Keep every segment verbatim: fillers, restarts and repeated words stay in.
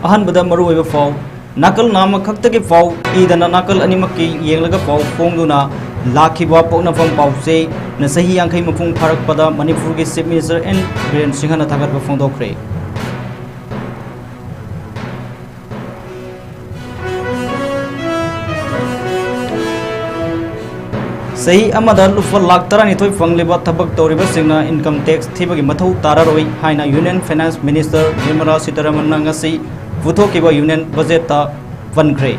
ꯑꯍꯥꯟꯕꯗ ꯃꯔꯨꯑꯣꯏꯕ ꯄꯥꯎ꯫ ꯅꯥꯀꯜ ꯅꯥꯝꯃ ꯈꯛꯇꯒꯤ ꯄꯥꯎ ꯏꯗꯅ ꯅꯥꯀꯜ ꯑꯅꯤꯃꯛꯀꯤ ꯌꯦꯡꯂꯒ ꯄꯥꯎ ꯐꯣꯡꯗꯨꯅ ꯂꯥꯛꯈꯤꯕ ꯄꯣꯛꯅꯐꯝ ꯄꯥꯎꯆꯦꯅ ꯆꯍꯤ ꯌꯥꯡꯈꯩ ꯃꯄꯨꯡ ꯐꯥꯔꯛꯄꯗ ꯃꯅꯤꯄꯨꯔꯒꯤ Chief Minister N ꯕꯤꯔꯦꯟ ꯁꯤꯡꯍꯅ ꯊꯥꯒꯠꯄ ꯐꯣꯡꯗꯣꯛꯈ꯭ꯔꯦ꯫ ꯆꯍꯤ ꯑꯃꯗ ꯂꯨꯄꯥ ꯂꯥꯈ ꯇꯔꯥꯅꯤꯊꯣꯏ ꯐꯪꯂꯤꯕ ꯊꯕꯛ ꯇꯧꯔꯤꯕꯁꯤꯡꯅ income tax ꯊꯤꯕꯒꯤ ꯃꯊꯧ ꯇꯥꯔꯔꯣꯏ ꯍꯥꯏꯅ Union Finance Minister ꯅꯤꯔꯃꯂꯥ ꯁꯤꯇꯥꯔꯥꯃꯟꯅ ꯉꯁꯤ ꯄꯨꯊꯣꯛꯈꯤꯕ Union Budget ꯇ ꯄꯟꯈ꯭ꯔꯦ꯫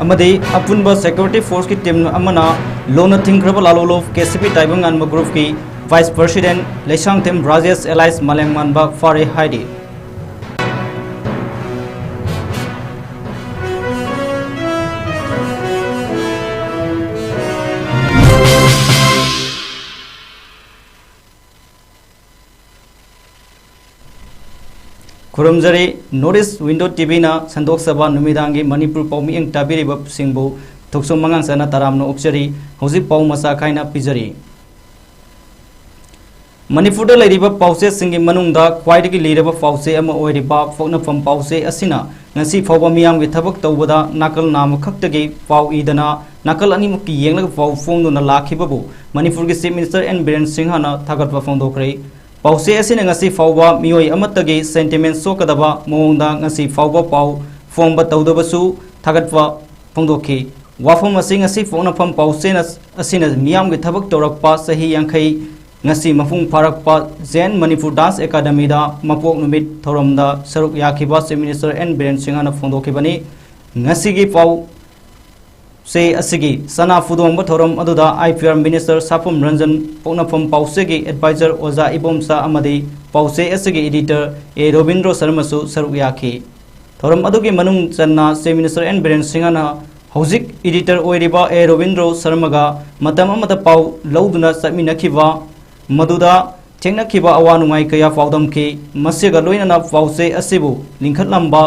ꯑꯃꯗꯤ ꯑꯄꯨꯟꯕ security force ꯀꯤ team ꯑꯃꯅ ꯂꯣꯟꯅ ꯊꯤꯡꯈ꯭ꯔꯕ ꯂꯥꯂꯣꯂꯣꯞ ꯀꯦ ꯁꯤ ꯄꯤ ꯇꯥꯏꯕꯪꯉꯥꯟꯕ group ꯀꯤ Vice President Leishangthem Rajesh alias ꯃꯥꯂꯦꯝꯉꯥꯟꯕ ꯐꯥꯔꯦ ꯍꯥꯏꯔꯤ꯫ ꯈꯨꯔꯨꯝꯖꯔꯤ꯫ North East Window ꯇꯤ ꯚꯤꯅ ꯁꯟꯗꯣꯛꯆꯕ ꯅꯨꯃꯤꯗꯥꯡꯒꯤ ꯃꯅꯤꯄꯨꯔ ꯄꯥꯎꯃꯤꯌꯦꯡ ꯇꯥꯕꯤꯔꯤꯕꯁꯤꯡꯕꯨ ꯊꯣꯛꯆꯣꯝ ꯑꯉꯥꯡꯆꯥꯅ ꯇꯔꯥꯝꯅ ꯑꯣꯛꯆꯔꯤ꯫ ꯍꯧꯖꯤꯛ ꯄꯥꯎ ꯃꯆꯥ ꯈꯥꯏꯅ ꯄꯤꯖꯔꯤ꯫ ꯃꯅꯤꯄꯨꯔꯗ ꯂꯩꯔꯤꯕ ꯄꯥꯎꯆꯦꯁꯤꯡꯒꯤ ꯃꯅꯨꯡꯗ ꯈ꯭ꯋꯥꯏꯗꯒꯤ ꯂꯤꯔꯕ ꯄꯥꯎꯆꯦ ꯑꯃ ꯑꯣꯏꯔꯤꯕ ꯄꯣꯛꯅꯐꯝ ꯄꯥꯎꯆꯦ ꯑꯁꯤꯅ ꯉꯁꯤ ꯐꯥꯎꯕ ꯃꯤꯌꯥꯝꯒꯤ ꯊꯕꯛ ꯇꯧꯕꯗ ꯅꯥꯀꯜ ꯅꯥꯝꯃ ꯈꯛꯇꯒꯤ ꯄꯥꯎ ꯏꯗꯅ ꯅꯥꯀꯜ ꯑꯅꯤꯃꯛꯀꯤ ꯌꯦꯡꯂꯒ ꯄꯥꯎ ꯐꯣꯡꯗꯨꯅ ꯂꯥꯛꯈꯤꯕꯕꯨ ꯃꯅꯤꯄꯨꯔꯒꯤ Chief Minister N ꯕꯤꯔꯦꯟ ꯁꯤꯡꯍꯅ ꯊꯥꯒꯠꯄ ꯐꯣꯡꯗꯣꯛꯈ꯭ꯔꯦ꯫ ꯄꯥꯎꯆꯦ ꯑꯁꯤꯅ ꯉꯁꯤ ꯐꯥꯎꯕ ꯃꯤꯑꯣꯏ ꯑꯃꯠꯇꯒꯤ sentiment ꯁꯣꯛꯀꯗꯕ ꯃꯑꯣꯡꯗ ꯉꯁꯤ ꯐꯥꯎꯕ ꯄꯥꯎ ꯐꯣꯡꯕ ꯇꯧꯗꯕꯁꯨ ꯊꯥꯒꯠꯄ ꯐꯣꯡꯗꯣꯛꯈꯤ꯫ ꯋꯥꯐꯝ ꯑꯁꯤ ꯉꯁꯤ ꯄꯣꯛꯅꯐꯝ ꯄꯥꯎꯆꯦꯅ ꯑꯁꯤꯅ ꯃꯤꯌꯥꯝꯒꯤ ꯊꯕꯛ ꯇꯧꯔꯛꯄ ꯆꯍꯤ ꯌꯥꯡꯈꯩ ꯉꯁꯤ ꯃꯄꯨꯡ ꯐꯥꯔꯛꯄ ꯖꯦꯟ ꯃꯅꯤꯄꯨꯔ Dance Academy ꯗ ꯃꯄꯣꯛ ꯅꯨꯃꯤꯠ ꯊꯧꯔꯝꯗ ꯁꯔꯨꯛ ꯌꯥꯈꯤꯕ Chief Minister N ꯕꯤꯔꯦꯟ ꯁꯤꯡꯍꯅ ꯐꯣꯡꯗꯣꯛꯈꯤꯕꯅꯤ꯫ ꯉꯁꯤꯒꯤ ꯄꯥꯎ ꯆꯦ ꯑꯁꯤꯒꯤ ꯁꯅꯥ ꯐꯨꯗꯣꯡꯕ ꯊꯧꯔꯝ ꯑꯗꯨꯗ I P R Minister ꯁꯥꯄꯝ Ranjan, ꯄꯣꯛꯅꯐꯝ ꯄꯥꯎꯆꯦꯒꯤ advisor ꯑꯣꯖꯥ ꯏꯕꯣꯝꯆꯥ ꯑꯃꯗꯤ ꯄꯥꯎꯆꯦ ꯑꯁꯤꯒꯤ editor ꯑꯦ ꯔꯣꯕꯤꯟꯗ꯭ꯔꯣ ꯁꯔꯃꯁꯨ ꯁꯔꯨꯛ ꯌꯥꯈꯤ꯫ ꯊꯧꯔꯝ ꯑꯗꯨꯒꯤ ꯃꯅꯨꯡ ꯆꯟꯅ Chief Minister N ꯕꯤꯔꯦꯟ ꯁꯤꯡꯍꯅ ꯍꯧꯖꯤꯛ editor ꯑꯣꯏꯔꯤꯕ ꯑꯦ ꯔꯣꯕꯤꯟꯗ꯭ꯔꯣ ꯁꯔꯃꯒ ꯃꯇꯝ ꯑꯃꯗ ꯄꯥꯎ ꯂꯧꯗꯨꯅ ꯆꯠꯃꯤꯟꯅꯈꯤꯕ ꯃꯗꯨꯗ ꯊꯦꯡꯅꯈꯤꯕ ꯑꯋꯥ ꯅꯨꯡꯉꯥꯏ ꯀꯌꯥ ꯄꯥꯎꯗꯝꯈꯤ꯫ ꯃꯁꯤꯒ ꯂꯣꯏꯅꯅ ꯄꯥꯎꯆꯦ ꯑꯁꯤꯕꯨ ꯂꯤꯡꯈꯠꯂꯝꯕ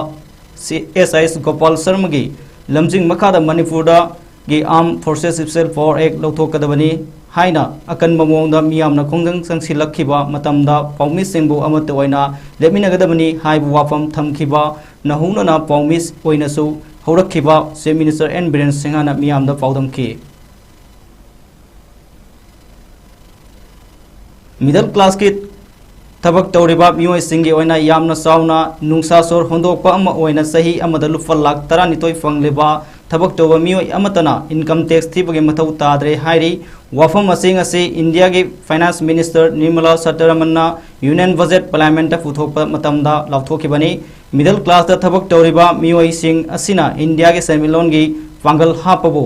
ꯁꯤ ꯑꯦꯁ ꯑꯥꯏ ꯑꯦꯁ ꯒꯣꯄꯥꯜ ꯁꯔꯃꯒꯤ ꯂꯝꯖꯤꯡ ꯃꯈꯥꯗ ꯃꯅꯤꯄꯨꯔꯗꯒꯤ Armed Forces Special Power Act ꯂꯧꯊꯣꯛꯀꯗꯕꯅꯤ꯫ ꯍꯥꯏꯅ ꯑꯀꯟꯕ ꯃꯑꯣꯡꯗ ꯃꯤꯌꯥꯝꯅ ꯈꯣꯡꯖꯪ ꯆꯪꯁꯤꯜꯂꯛꯈꯤꯕ ꯃꯇꯝꯗ ꯄꯥꯎꯃꯤꯁꯤꯡꯕꯨ ꯑꯃꯠꯇ ꯑꯣꯏꯅ ꯂꯦꯞꯃꯤꯟꯅꯒꯗꯕꯅꯤ ꯍꯥꯏꯕ ꯋꯥꯐꯝ ꯊꯝꯈꯤꯕ ꯅꯧꯍꯧꯅꯅ ꯄꯥꯎꯃꯤꯁ ꯑꯣꯏꯅꯁꯨ ꯍꯧꯔꯛꯈꯤꯕ Chief Minister N Biren Singh ꯅ ꯃꯤꯌꯥꯝꯗ ꯄꯥꯎꯗꯝꯈꯤ꯫ Middle class ꯀꯤ ꯊꯕꯛ ꯇꯧꯔꯤꯕ ꯃꯤꯑꯣꯏꯁꯤꯡꯒꯤ ꯑꯣꯏꯅ ꯌꯥꯝꯅ ꯆꯥꯎꯅ ꯅꯨꯡꯁꯥ ꯁꯣꯔ ꯍꯣꯟꯗꯣꯛꯄ ꯑꯃ ꯑꯣꯏꯅ ꯆꯍꯤ ꯑꯃꯗ ꯂꯨꯄꯥ ꯂꯥꯈ ꯇꯔꯥꯅꯤꯊꯣꯏ ꯐꯪꯂꯤꯕ ꯊꯕꯛ ꯇꯧꯕ ꯃꯤꯑꯣꯏ ꯑꯃꯠꯇꯅ income tax ꯊꯤꯕꯒꯤ ꯃꯊꯧ ꯇꯥꯗ꯭ꯔꯦ ꯍꯥꯏꯔꯤ꯫ ꯋꯥꯐꯝ ꯑꯁꯤ ꯉꯁꯤ ꯏꯟꯗꯤꯌꯥꯒꯤ Finance Minister Nirmala Sitharaman ꯅ Union Budget Parliament ꯇ ꯄꯨꯊꯣꯛꯄ ꯃꯇꯝꯗ ꯂꯥꯎꯊꯣꯛꯈꯤꯕꯅꯤ꯫ Middle class ꯇ ꯊꯕꯛ ꯇꯧꯔꯤꯕ ꯃꯤꯑꯣꯏꯁꯤꯡ ꯑꯁꯤꯅ ꯏꯟꯗꯤꯌꯥꯒꯤ ꯁꯦꯟꯃꯤꯠꯂꯣꯟꯒꯤ ꯄꯥꯡꯒꯜ ꯍꯥꯞꯄꯕꯨ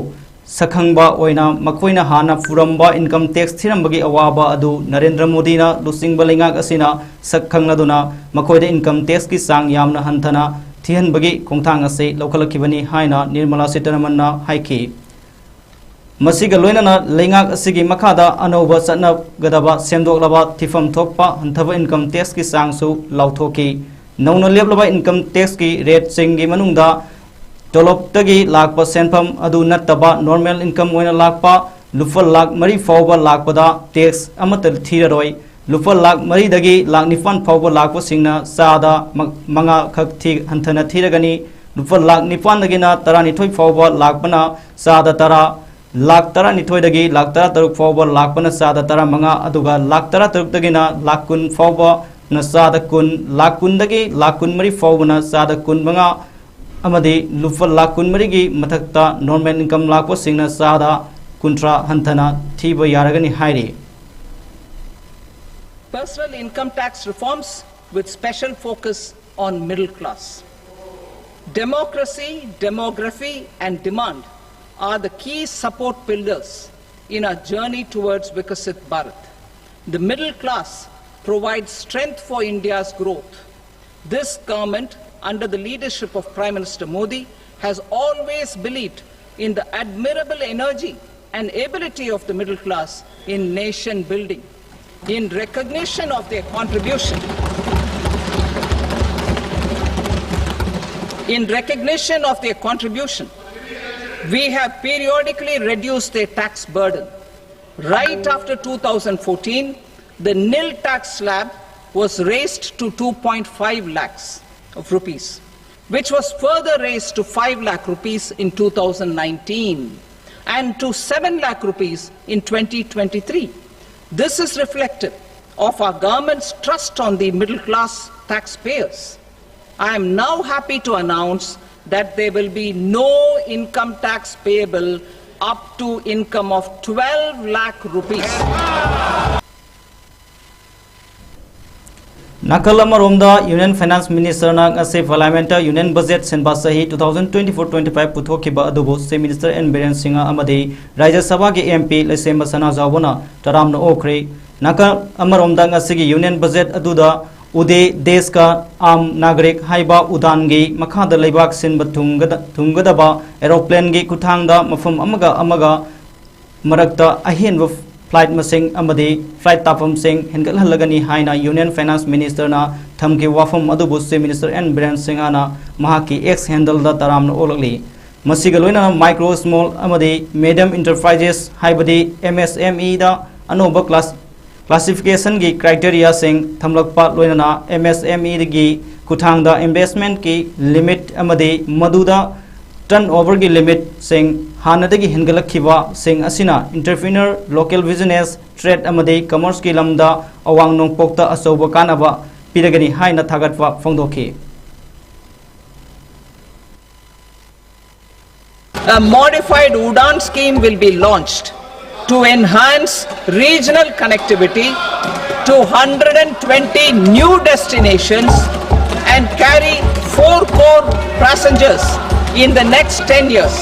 ꯁꯛꯈꯪꯕ ꯑꯣꯏꯅ ꯃꯈꯣꯏꯅ ꯍꯥꯟꯅ ꯄꯨꯔꯝꯕ income tax ꯊꯤꯔꯝꯕꯒꯤ ꯑꯋꯥꯕ ꯑꯗꯨ ꯅꯔꯦꯟꯗ꯭ꯔ ꯃꯣꯗꯤꯅ ꯂꯨꯆꯤꯡꯕ ꯂꯩꯉꯥꯛ ꯑꯁꯤꯅ ꯁꯛ ꯈꯪꯂꯗꯨꯅ ꯃꯈꯣꯏꯗ income tax ꯀꯤ ꯆꯥꯡ ꯌꯥꯝꯅ ꯍꯟꯊꯅ ꯊꯤꯍꯟꯕꯒꯤ ꯈꯣꯡꯊꯥꯡ ꯑꯁꯤ ꯂꯧꯈꯠꯂꯛꯈꯤꯕꯅꯤ ꯍꯥꯏꯅ ꯅꯤꯔꯃꯂꯥ ꯁꯤꯇꯥꯔꯥꯃꯟꯅ ꯍꯥꯏꯈꯤ꯫ ꯃꯁꯤꯒ ꯂꯣꯏꯅꯅ ꯂꯩꯉꯥꯛ ꯑꯁꯤꯒꯤ ꯃꯈꯥꯗ ꯑꯅꯧꯕ ꯆꯠꯅꯒꯗꯕ ꯁꯦꯝꯗꯣꯛꯂꯕ ꯊꯤꯐꯝ ꯊꯣꯛꯄ ꯍꯟꯊꯕ income tax ꯀꯤ ꯆꯥꯡꯁꯨ ꯂꯥꯎꯊꯣꯛꯈꯤ꯫ ꯅꯧꯅ ꯂꯦꯞꯂꯕ income tax ꯀꯤ rate ꯁꯤꯡꯒꯤ ꯃꯅꯨꯡꯗ ꯇꯣꯂꯣꯞꯇꯒꯤ ꯂꯥꯛꯄ ꯁꯦꯟꯐꯝ ꯑꯗꯨ ꯅꯠꯇꯕ normal income ꯑꯣꯏꯅ ꯂꯥꯛꯄ ꯂꯨꯄꯥ ꯂꯥꯈ ꯃꯔꯤ ꯐꯥꯎꯕ ꯂꯥꯛꯄꯗ tax ꯑꯃꯠꯇ ꯊꯤꯔꯔꯣꯏ꯫ ꯂꯨꯄꯥ ꯂꯥꯈ ꯃꯔꯤꯗꯒꯤ ꯂꯥꯈ ꯅꯤꯄꯥꯟ ꯐꯥꯎꯕ ꯂꯥꯛꯄꯁꯤꯡꯅ ꯆꯥꯗ ꯃ-, ꯃꯉꯥ ꯈꯛ ꯊꯤ-, ꯍꯟꯊꯅ ꯊꯤꯔꯒꯅꯤ꯫ ꯂꯨꯄꯥ ꯂꯥꯈ ꯅꯤꯄꯥꯟꯗꯒꯤꯅ ꯇꯔꯥꯅꯤꯊꯣꯏ ꯐꯥꯎꯕ ꯂꯥꯛꯄꯅ ꯆꯥꯗ ꯇꯔꯥ, ꯂꯥꯈ ꯇꯔꯥꯅꯤꯊꯣꯏꯗꯒꯤ ꯂꯥꯈ ꯇꯔꯥꯇꯔꯨꯛ ꯐꯥꯎꯕ ꯂꯥꯛꯄꯅ ꯆꯥꯗ ꯇꯔꯥꯃꯉꯥ, ꯑꯗꯨꯒ ꯂꯥꯈ ꯇꯔꯥꯇꯔꯨꯛꯇꯒꯤꯅ ꯂꯥꯈ ꯀꯨꯟ ꯐꯥꯎꯕꯅ ꯆꯥꯗ ꯀꯨꯟ, ꯂꯥꯈ ꯀꯨꯟꯗꯒꯤ ꯂꯥꯈ ꯀꯨꯟꯃꯔꯤ ꯐꯥꯎꯕꯅ ꯆꯥꯗ ꯀꯨꯟꯃꯉꯥ, ꯑꯃꯗꯤ ꯂꯨꯄꯥ ꯂꯥꯈ ꯀꯨꯟꯃꯔꯤꯒꯤ ꯃꯊꯛꯇ normal income ꯂꯥꯛꯄꯁꯤꯡꯅ ꯆꯥꯗ ꯀꯨꯟꯊ꯭ꯔꯥ ꯍꯟꯊꯅ ꯊꯤꯕ ꯌꯥꯔꯒꯅꯤ ꯍꯥꯏꯔꯤ꯫ Personal income tax reforms with special focus on middle class. Democracy, demography, and demand are the key support pillars in our journey towards Viksit Bharat. The middle class provides strength for India's growth. This government, under the leadership of Prime Minister Modi, has always believed in the admirable energy and ability of the middle class in nation building. In recognition of their contribution, in recognition of their contribution, we have periodically reduced their tax burden. Right after two thousand fourteen, the nil tax slab was raised to two point five lakhs of rupees, which was further raised to five lakh rupees in two thousand nineteen and to seven lakh rupees in twenty twenty-three. This is reflective of our government's trust on the middle class taxpayers. I am now happy to announce that there will be no income tax payable up to income of twelve lakh rupees. ꯅꯥꯀꯜ ꯑꯃꯔꯣꯝꯗ Union Finance Ministerꯅ ꯉꯁꯤ Parliamentꯇ Union Budget ꯁꯤꯟꯕ ꯆꯍꯤ two thousand twenty-four twenty-five ꯄꯨꯊꯣꯛꯈꯤꯕ ꯑꯗꯨꯕꯨ Chief Minister N Biren Singha ꯑꯃꯗꯤ ꯔꯥꯖ꯭ꯌ ꯁꯚꯥꯒꯤ MP ꯂꯩꯁꯦꯝꯕ ꯁꯅꯥꯖꯥꯎꯕꯅ ꯇꯔꯥꯝꯅ ꯑꯣꯛꯈ꯭ꯔꯦ꯫ ꯅꯥꯀꯜ ꯑꯃꯔꯣꯝꯗ ꯉꯁꯤꯒꯤ Union Budget ꯑꯗꯨꯗ ꯎꯗꯦ ꯗꯦꯁ ꯀꯥ ꯑꯥꯝ ꯅꯥꯒꯔꯤꯛ ꯍꯥꯏꯕ ꯎꯗꯥꯟꯒꯤ ꯃꯈꯥꯗ ꯂꯩꯕꯥꯛ ꯁꯤꯟꯕ ꯊꯨꯡꯒꯗ-, ꯊꯨꯡꯒꯗꯕ aeroplaneꯒꯤ ꯈꯨꯠꯊꯥꯡꯗ ꯃꯐꯝ ꯑꯃꯒ ꯑꯃꯒ ꯃꯔꯛꯇ ꯑꯍꯦꯟꯕ flight ꯃꯁꯤꯡ ꯑꯃꯗꯤ flight ꯇꯥꯐꯝꯁꯤꯡ ꯍꯦꯟꯒꯠꯍꯜꯂꯒꯅꯤ ꯍꯥꯏꯅ Union Finance Ministerꯅ ꯊꯝꯈꯤꯕ ꯋꯥꯐꯝ ꯑꯗꯨꯕꯨ Chief Minister N Biren Singhꯅ ꯃꯍꯥꯛꯀꯤ X handleꯗ ꯇꯔꯥꯝꯅ ꯑꯣꯛꯂꯛꯂꯤ꯫ ꯃꯁꯤꯒ ꯂꯣꯏꯅꯅ micro, small ꯑꯃꯗꯤ medium enterprises ꯍꯥꯏꯕꯗꯤ MSMEꯗ ꯑꯅꯧꯕ class, classificationꯒꯤ criteriaꯁꯤꯡ ꯊꯝꯂꯛꯄ ꯂꯣꯏꯅꯅ MSMEꯒꯤ ꯈꯨꯠꯊꯥꯡꯗ investmentꯀꯤ limit ꯑꯃꯗꯤ ꯃꯗꯨꯗ turnoverꯒꯤ limitꯁꯤꯡ ꯍꯥꯟꯅꯗꯒꯤ ꯍꯦꯟꯒꯠꯂꯛꯈꯤꯕꯁꯤꯡ ꯑꯁꯤꯅ entrepreneur, local business, trade ꯑꯃꯗꯤ commerceꯀꯤ ꯂꯝꯗ ꯑꯋꯥꯡ ꯅꯣꯡꯄꯣꯛꯇ ꯑꯆꯧꯕ ꯀꯥꯟꯅꯕ ꯄꯤꯔꯒꯅꯤ ꯍꯥꯏꯅ ꯊꯥꯒꯠꯄ ꯐꯣꯡꯗꯣꯛꯈꯤ꯫ A modified UDAN scheme will be launched to enhance regional connectivity to hundred and twenty new destinations and carry four crore passengers in the next ten years.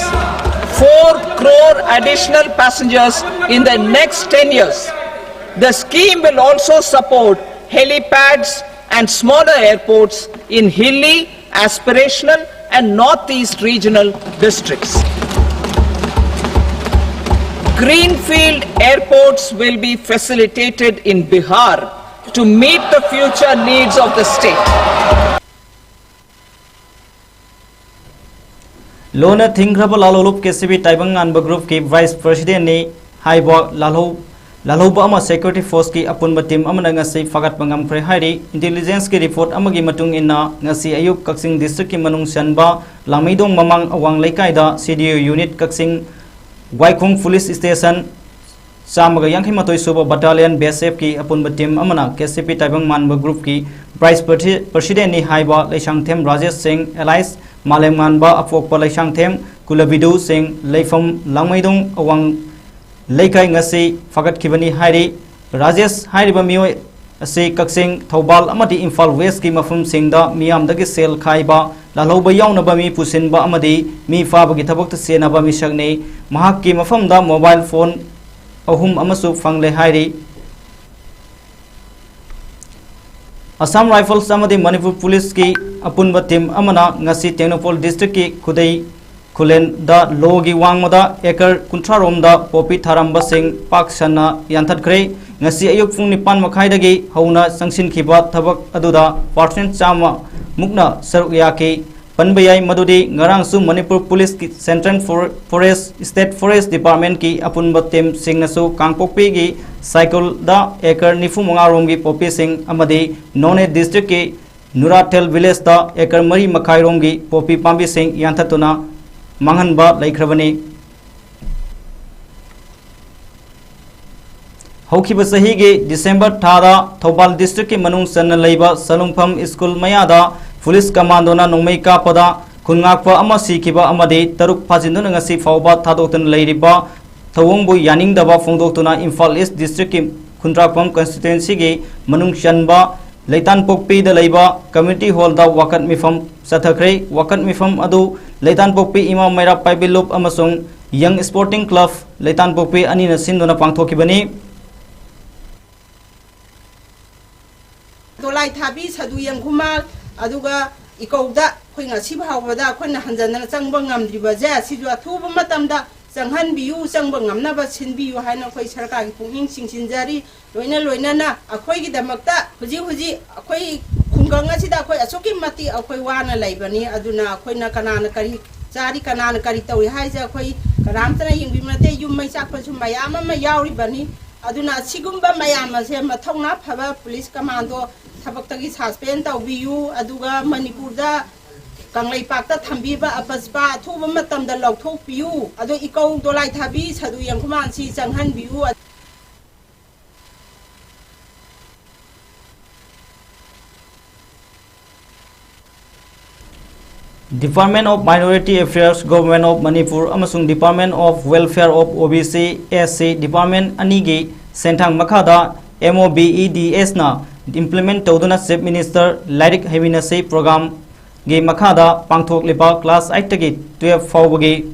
Four crore additional passengers in the next ten years. The scheme will also support helipads and smaller airports in hilly, aspirational, and northeast regional districts. Greenfield airports will be facilitated in Bihar to meet the future needs of the state. ꯂꯣꯟꯅ ꯊꯤꯡꯈ꯭ꯔꯕ ꯂꯥꯂꯣꯂꯨꯞ KCB ꯇꯥꯏꯕꯪ ꯉꯥꯟꯕ groupꯀꯤ vice presidentꯅꯤ ꯍꯥꯏꯕ ꯂꯥꯜꯍꯧ ꯂꯥꯜꯍꯧꯕ ꯑꯃ security ꯐꯣꯔꯁꯀꯤ ꯑꯄꯨꯟꯕ team ꯑꯃꯅ ꯉꯁꯤ ꯐꯥꯒꯠꯄ ꯉꯝꯈ꯭ꯔꯦ ꯍꯥꯏꯔꯤ꯫ ꯏꯟꯇꯦꯂꯤꯖꯦꯟꯁꯀꯤ ꯔꯤꯄꯣꯔꯠ ꯑꯃꯒꯤ ꯃꯇꯨꯡ ꯏꯟꯅ, ꯉꯁꯤ ꯑꯌꯨꯛ ꯀꯛꯆꯤꯡ ꯗꯤꯁꯇ꯭ꯔꯤꯛꯀꯤ ꯃꯅꯨꯡ ꯆꯟꯕ ꯂꯥꯡꯃꯩꯗꯣꯡ ꯃꯃꯥꯡ ꯑꯋꯥꯡ ꯂꯩꯀꯥꯏꯗ ꯁꯤ ꯗꯤ ꯑꯣ ꯌꯨꯅꯤꯠ ꯀꯛꯆꯤꯡ ꯋꯥꯏꯈꯣꯡ ꯄꯨꯂꯤꯁ ꯁ꯭ꯇꯦꯁꯟ ꯆꯥꯝꯃꯒ ꯌꯥꯡꯈꯩ ꯃꯥꯊꯣꯏ ꯁꯨꯕ ꯕꯠꯇꯥꯂꯤꯌꯟ ꯕꯤ ꯑꯦꯁ ꯑꯦꯐꯀꯤ ꯑꯄꯨꯟꯕ ꯇꯤꯝ ꯑꯃꯅ ꯀꯦ ꯁꯤ ꯄꯤ ꯇꯥꯏꯕꯪ ꯃꯥꯟꯕ ꯒ꯭ꯔꯨꯞꯀꯤ ꯚꯥꯏꯁ ꯄ꯭ꯔꯁꯤ-, ꯄ꯭ꯔꯁꯤꯗꯦꯟꯅꯤ ꯍꯥꯏꯕ ꯂꯩꯁꯥꯡꯊꯦꯝ ꯔꯥꯖꯦꯁ ꯁꯤꯡ, ꯑꯦꯂꯥꯏꯁ ꯃꯥꯂꯦꯝꯉꯥꯟꯕ, ꯑꯄꯣꯛꯄ ꯂꯩꯁꯥꯡꯊꯦꯝ, ꯀꯨꯂꯕꯤꯗꯨ ꯁꯤꯡ, ꯂꯩꯐꯝ ꯂꯥꯡꯃꯩꯗꯣꯡ ꯑꯋꯥꯡ ꯂꯩꯀꯥꯏ ꯉꯁꯤ ꯐꯥꯒꯠꯈꯤꯕꯅꯤ ꯍꯥꯏꯔꯤ꯫ ꯔꯥꯖꯦꯁ ꯍꯥꯏꯔꯤꯕ ꯃꯤꯑꯣꯏ ꯑꯁꯤ ꯀꯛꯆꯤꯡ, ꯊꯧꯕꯥꯜ ꯑꯃꯗꯤ ꯏꯝꯐꯥꯜ ꯋꯦꯁꯀꯤ ꯃꯐꯝꯁꯤꯡꯗ ꯃꯤꯌꯥꯝꯗꯒꯤ ꯁꯦꯜ ꯈꯥꯏꯕ, ꯂꯥꯜꯍꯧꯕ ꯌꯥꯎꯅꯕ ꯃꯤ ꯄꯨꯁꯤꯟꯕ ꯑꯃꯗꯤ ꯃꯤ ꯐꯥꯕꯒꯤ ꯊꯕꯛꯇ ꯆꯦꯟꯅꯕ ꯃꯤꯁꯛꯅꯤ꯫ ꯃꯍꯥꯛꯀꯤ ꯃꯐꯝꯗ ꯃꯣꯕꯥꯏꯜ ꯐꯣꯟ ꯑꯍꯨꯝ ꯑꯃꯁꯨ ꯐꯪꯂꯦ ꯍꯥꯏꯔꯤ꯫ ꯑꯁꯥꯝ ꯔꯥꯏꯐꯜꯁ ꯑꯃꯗꯤ ꯃꯅꯤꯄꯨꯔ ꯄꯨꯂꯤꯁꯀꯤ ꯑꯄꯨꯟꯕ ꯇꯤꯝ ꯑꯃꯅ ꯉꯁꯤ ꯇꯦꯡꯅꯧꯄꯜ ꯗꯤꯁꯇ꯭ꯔꯤꯛꯀꯤ ꯈꯨꯗꯩ ꯈꯨꯂꯦꯟꯗ ꯂꯣꯒꯤ ꯋꯥꯡꯃꯗ ꯑꯦꯀꯔ ꯀꯨꯟꯊ꯭ꯔꯥ ꯔꯣꯝꯗ ꯄꯣꯄꯤ ꯊꯥꯔꯝꯕꯁꯤꯡ ꯄꯥꯛ ꯁꯟꯅ ꯌꯥꯟꯊꯠꯈ꯭ꯔꯦ꯫ ꯉꯁꯤ ꯑꯌꯨꯛ ꯄꯨꯡ ꯅꯤꯄꯥꯟ ꯃꯈꯥꯏꯗꯒꯤ ꯍꯧꯅ ꯆꯪꯁꯤꯟꯈꯤꯕ ꯊꯕꯛ ꯑꯗꯨꯗ ꯄꯥꯔꯁꯦꯟ ꯆꯥꯝꯃ ꯃꯨꯛꯅ ꯁꯔꯨꯛ ꯌꯥꯈꯤ꯫ ꯄꯟꯕ ꯌꯥꯏ ꯃꯗꯨꯗꯤ ꯉꯔꯥꯡꯁꯨ ꯃꯅꯤꯄꯨꯔ ꯄꯨꯂꯤꯁꯀꯤ ꯁꯦꯟꯇ꯭ꯔꯦꯜ ꯐꯣꯔ-, ꯐꯣꯔꯦꯁ, ꯁ꯭ꯇꯦꯠ ꯐꯣꯔꯦꯁ ꯗꯤꯄꯥꯔꯠꯃꯦꯟꯠꯀꯤ ꯑꯄꯨꯟꯕ ꯇꯤꯝꯁꯤꯡꯅꯁꯨ ꯀꯥꯡꯄꯣꯛꯄꯤꯒꯤ ꯁꯥꯏꯀꯜꯗ ꯑꯦꯀꯔ ꯅꯤꯐꯨ ꯃꯉꯥ ꯔꯣꯝꯒꯤ ꯄꯣꯄꯤꯁꯤꯡ ꯑꯃꯗꯤ ꯅꯣꯅꯦ ꯗꯤꯁꯇ꯭ꯔꯤꯛꯀꯤ ꯅꯨꯔꯥꯊꯦꯜ ꯚꯤꯂꯦꯖꯇ ꯑꯦꯀꯔ ꯃꯔꯤ ꯃꯈꯥꯏ ꯔꯣꯝꯒꯤ ꯄꯣꯄꯤ ꯄꯥꯝꯕꯤꯁꯤꯡ ꯌꯥꯟꯊꯠꯇꯨꯅ ꯃꯥꯡꯍꯟꯕ ꯂꯩꯈ꯭ꯔꯕꯅꯤ꯫ ꯍꯧꯈꯤꯕ ꯆꯍꯤꯒꯤ ꯗꯤꯁꯦꯝꯕꯔ ꯊꯥꯗ ꯊꯧꯕꯥꯜ ꯗꯤꯁꯇ꯭ꯔꯤꯛꯀꯤ ꯃꯅꯨꯡ ꯆꯟꯅ ꯂꯩꯕ ꯁꯂꯨꯡꯐꯝ ꯁ꯭ꯀꯨꯜ ꯃꯌꯥꯗ ꯄꯨꯂꯤꯁ ꯀꯃꯥꯟꯗꯣꯅ ꯅꯣꯡꯃꯩ ꯀꯥꯞꯄꯗ ꯈꯨꯟ ꯉꯥꯛꯄ ꯑꯃ ꯁꯤꯈꯤꯕ ꯑꯃꯗꯤ ꯇꯔꯨꯛ ꯐꯥꯖꯤꯟꯗꯨꯅ ꯉꯁꯤ ꯐꯥꯎꯕ ꯊꯥꯗꯣꯛꯇꯨꯅ ꯂꯩꯔꯤꯕ ꯊꯧꯑꯣꯡꯕꯨ ꯌꯥꯅꯤꯡꯗꯕ ꯐꯣꯡꯗꯣꯛꯇꯨꯅ ꯏꯝꯐꯥꯜ ꯏꯁ ꯗꯤꯁꯇ꯭ꯔꯤꯛꯀꯤ ꯈꯨꯟꯗ꯭ꯔꯥꯛꯄꯝ ꯀꯟꯁꯇꯤꯇ꯭ꯋꯦꯟꯁꯤꯒꯤ ꯃꯅꯨꯡ ꯆꯟꯕ ꯂꯩꯇꯥꯟꯄꯣꯛꯄꯤꯗ ꯂꯩꯕ ꯀꯝꯃ꯭ꯌꯨꯅꯤꯇꯤ ꯍꯣꯜꯗ ꯋꯥꯀꯠ ꯃꯤꯐꯝ ꯆꯠꯊꯈ꯭ꯔꯦ꯫ ꯋꯥꯀꯠ ꯃꯤꯐꯝ ꯑꯗꯨ ꯂꯩꯇꯥꯟꯄꯣꯛꯄꯤ ꯏꯃꯥ ꯃꯩꯔꯥ ꯄꯥꯏꯕꯤ ꯂꯨꯞ ꯑꯃꯁꯨꯡ ꯌꯪ ꯁ꯭ꯄꯣꯔꯇꯤꯡ ꯀ꯭ꯂꯕ ꯂꯩꯇꯥꯟꯄꯣꯛꯄꯤ ꯑꯅꯤꯅ ꯁꯤꯟꯗꯨꯅ ꯄꯥꯡꯊꯣꯛꯈꯤꯕꯅꯤ꯫ ꯗꯣꯂꯥꯏ ꯊꯥꯕꯤ ꯁꯥꯗꯨ ꯌꯦꯡꯈꯨꯃꯥꯜ, ꯑꯗꯨꯒ ꯏꯀꯧꯗ ꯑꯩꯈꯣꯏ ꯉꯁꯤ ꯐꯥꯎꯕꯗ ꯑꯩꯈꯣꯏꯅ ꯍꯟꯖꯟꯗꯅ ꯆꯪꯕ ꯉꯝꯗ꯭ꯔꯤꯕꯁꯦ, ꯁꯤꯁꯨ ꯑꯊꯨꯕ ꯃꯇꯝꯗ ꯆꯪꯍꯟꯕꯤꯌꯨ, ꯆꯪꯕ ꯉꯝꯅꯕ ꯁꯤꯟꯕꯤꯌꯨ ꯍꯥꯏꯅ ꯑꯩꯈꯣꯏ ꯁꯔꯀꯥꯔꯒꯤ ꯄꯨꯛꯅꯤꯡ ꯆꯤꯡꯁꯤꯟꯖꯔꯤ꯫ ꯂꯣꯏꯅ ꯂꯣꯏꯅꯅ ꯑꯩꯈꯣꯏꯒꯤꯗꯃꯛꯇ ꯍꯧꯖꯤꯛ ꯍꯧꯖꯤꯛ ꯑꯩꯈꯣꯏ ꯈꯨꯡꯒꯪ ꯑꯁꯤꯗ ꯑꯩꯈꯣꯏ ꯑꯁꯨꯛꯀꯤ ꯃꯇꯤꯛ ꯑꯩꯈꯣꯏ ꯋꯥꯅ ꯂꯩꯕꯅꯤ꯫ ꯑꯗꯨꯅ ꯑꯩꯈꯣꯏꯅ ꯀꯅꯥꯅ ꯀꯔꯤ ꯆꯥꯔꯤ, ꯀꯅꯥꯅ ꯀꯔꯤ ꯇꯧꯔꯤ ꯍꯥꯏꯁꯦ ꯑꯩꯈꯣꯏ ꯀꯅꯥꯝꯇꯅ ꯌꯦꯡꯕꯤꯕ ꯅꯠꯇꯦ꯫ ꯌꯨꯝ ꯃꯩ ꯆꯥꯛꯄꯁꯨ ꯃꯌꯥꯝ ꯑꯃ ꯌꯥꯎꯔꯤꯕꯅꯤ꯫ ꯑꯗꯨꯅ ꯑꯁꯤꯒꯨꯝꯕ ꯃꯌꯥꯝ ꯑꯁꯦ ꯃꯊꯧꯅꯥ ꯐꯕ ꯄꯨꯂꯤꯁ ꯀꯃꯥꯟꯗꯣ ꯊꯕꯛꯇꯒꯤ ꯁꯁꯄꯦꯟ ꯇꯧꯕꯤꯌꯨ꯫ ꯑꯗꯨꯒ ꯃꯅꯤꯄꯨꯔꯗ ꯀꯪꯂꯩꯄꯥꯛꯇ ꯊꯝꯕꯤꯕ ꯑꯄꯁꯄꯥ ꯑꯊꯨꯕ ꯃꯇꯝꯗ ꯂꯧꯊꯣꯛꯄꯤꯌꯨ꯫ ꯑꯗꯣ ꯏꯀꯧ ꯗꯣꯂꯥꯏ ꯊꯥꯕꯤ ꯁꯥꯗꯨ ꯌꯦꯡꯈꯨꯃꯥꯟꯁꯤ ꯆꯪꯍꯟꯕꯤꯌꯨ꯫ Department of Minority Affairs, Government of Manipur ꯑꯃꯁꯨꯡ Department of Welfare of O B C, S C Department ꯑꯅꯤꯒꯤ ꯁꯦꯟꯊꯥꯡ ꯃꯈꯥꯗ M O B E D S ꯅ implement ꯇꯧꯗꯨꯅ Chief Minister ꯂꯥꯏꯔꯤꯛ ꯍꯩꯃꯤꯟꯅꯁꯤ program ꯒꯤ ꯃꯈꯥꯗ ꯄꯥꯡꯊꯣꯛꯂꯤꯕ class eight ꯇꯒꯤ twelve ꯐꯥꯎꯕꯒꯤ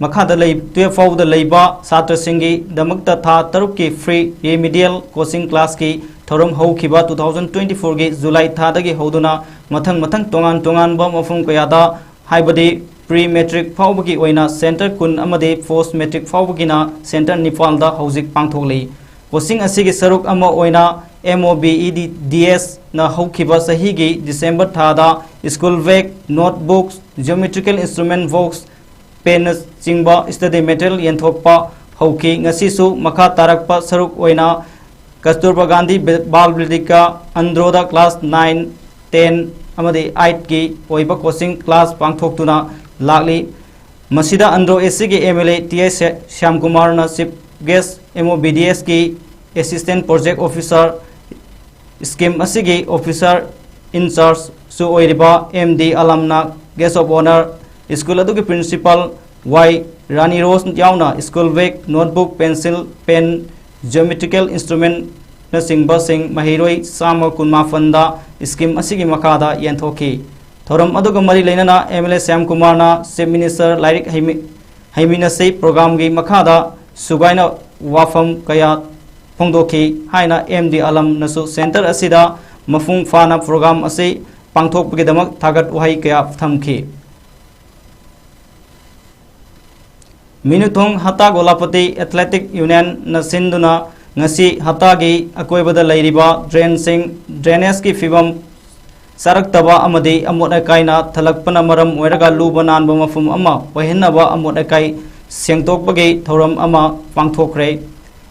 ꯃꯈꯥꯗ ꯂꯩ, twelve ꯐꯥꯎꯕꯗ ꯂꯩꯕ ꯁꯥꯇ꯭ꯔꯁꯤꯡꯒꯤꯗꯃꯛꯇ ꯊꯥ ꯇꯔꯨꯛꯀꯤ free remedial coaching class ꯀꯤ ꯊꯧꯔꯝ ꯍꯧꯈꯤꯕ two thousand twenty four ꯒꯤ July ꯊꯥꯗꯒꯤ ꯍꯧꯗꯨꯅ ꯃꯊꯪ ꯃꯊꯪ ꯇꯣꯉꯥꯟ ꯇꯣꯉꯥꯟꯕ ꯃꯐꯝ ꯀꯌꯥꯗ, ꯍꯥꯏꯕꯗꯤ pre matric ꯐꯥꯎꯕꯒꯤ ꯑꯣꯏꯅ center ꯀꯨꯟ ꯑꯃꯗꯤ post matric ꯐꯥꯎꯕꯒꯤꯅ center ꯅꯤꯄꯥꯜꯗ ꯍꯧꯖꯤꯛ ꯄꯥꯡꯊꯣꯛꯂꯤ꯫ Coaching ꯑꯁꯤꯒꯤ ꯁꯔꯨꯛ ꯑꯃ ꯑꯣꯏꯅ M O B E D S ꯅ ꯍꯧꯈꯤꯕ ꯆꯍꯤꯒꯤ December ꯊꯥꯗ school bag, notebooks, geometrical instrument box, pen ꯅꯆꯤꯡꯕ study material ꯌꯦꯟꯊꯣꯛꯄ ꯍꯧꯈꯤ꯫ ꯉꯁꯤꯁꯨ ꯃꯈꯥ ꯇꯥꯔꯛꯄ ꯁꯔꯨꯛ ꯑꯣꯏꯅ ꯀꯁꯇꯨꯔꯕꯥ ꯒꯥꯟꯙꯤ ꯕꯥꯜ ꯕꯤꯗ꯭ꯌꯥ ꯑꯟꯗ꯭ꯔꯣꯗ class nine, ten ꯑꯃꯗꯤ eight ꯀꯤ ꯑꯣꯏꯕ coaching class ꯄꯥꯡꯊꯣꯛꯇꯨꯅ ꯂꯥꯛꯂꯤ꯫ ꯃꯁꯤꯗ ꯑꯟꯗ꯭ꯔꯣ A C ꯒꯤ M L A T I ꯁ꯭ꯌꯥꯝꯀꯨꯃꯥꯔꯅ chief guest, M O B D S ꯀꯤ assistant project officer, scheme ꯑꯁꯤꯒꯤ officer in charge ꯁꯨ ꯑꯣꯏꯔꯤꯕ M D ꯑꯂꯝꯅ guest of honour, school ꯑꯗꯨꯒꯤ principal Y ꯔꯥꯅꯤ ꯔꯣꯁ ꯌꯥꯎꯅ school bag, notebook, pencil, pen, geometrical instrument ꯅꯆꯤꯡꯕꯁꯤꯡ ꯃꯍꯩꯔꯣꯏ ꯆꯥꯝꯃ ꯀꯨꯟꯃꯥꯄꯟꯗ scheme ꯑꯁꯤꯒꯤ ꯃꯈꯥꯗ ꯌꯦꯟꯊꯣꯛꯈꯤ꯫ ꯊꯧꯔꯝ ꯑꯗꯨꯒ ꯃꯔꯤ ꯂꯩꯅꯅ M L A ꯁ꯭ꯌꯥꯝ ꯀꯨꯃꯥꯔꯅ Chief Minister ꯂꯥꯏꯔꯤꯛ ꯍꯩꯃꯤ-, ꯍꯩꯃꯤꯟꯅꯁꯤ program ꯒꯤ ꯃꯈꯥꯗ ꯁꯨꯒꯥꯏꯅ ꯋꯥꯐꯝ ꯀꯌꯥ ꯐꯣꯡꯗꯣꯛꯈꯤ ꯍꯥꯏꯅ M D ꯑꯂꯝꯅꯁꯨ center ꯑꯁꯤꯗ ꯃꯄꯨꯡ ꯐꯥꯅ program ꯑꯁꯤ ꯄꯥꯡꯊꯣꯛꯄꯒꯤꯗꯃꯛ ꯊꯥꯒꯠ ꯋꯥꯍꯩ ꯀꯌꯥ ꯊꯝꯈꯤ꯫ ꯃꯤꯅꯨꯊꯣꯡ ꯍꯠꯇꯥ ꯒꯣꯂꯥꯄꯇꯤ Athletic Union ꯅ ꯁꯤꯟꯗꯨꯅ ꯉꯁꯤ ꯍꯠꯇꯥꯒꯤ ꯑꯀꯣꯏꯕꯗ ꯂꯩꯔꯤꯕ drain ꯁꯤꯡ, drainage ꯀꯤ ꯐꯤꯕꯝ ꯆꯥꯔꯛꯇꯕ ꯑꯃꯗꯤ ꯑꯃꯣꯠ ꯑꯀꯥꯏꯅ ꯊꯜꯂꯛꯄꯅ ꯃꯔꯝ ꯑꯣꯏꯔꯒ ꯂꯨꯕ ꯅꯥꯟꯕ ꯃꯐꯝ ꯑꯃ ꯑꯣꯏꯍꯟꯅꯕ ꯑꯃꯣꯠ ꯑꯀꯥꯏ ꯁꯦꯡꯗꯣꯛꯄꯒꯤ ꯊꯧꯔꯝ ꯑꯃ ꯄꯥꯡꯊꯣꯛꯈ꯭ꯔꯦ꯫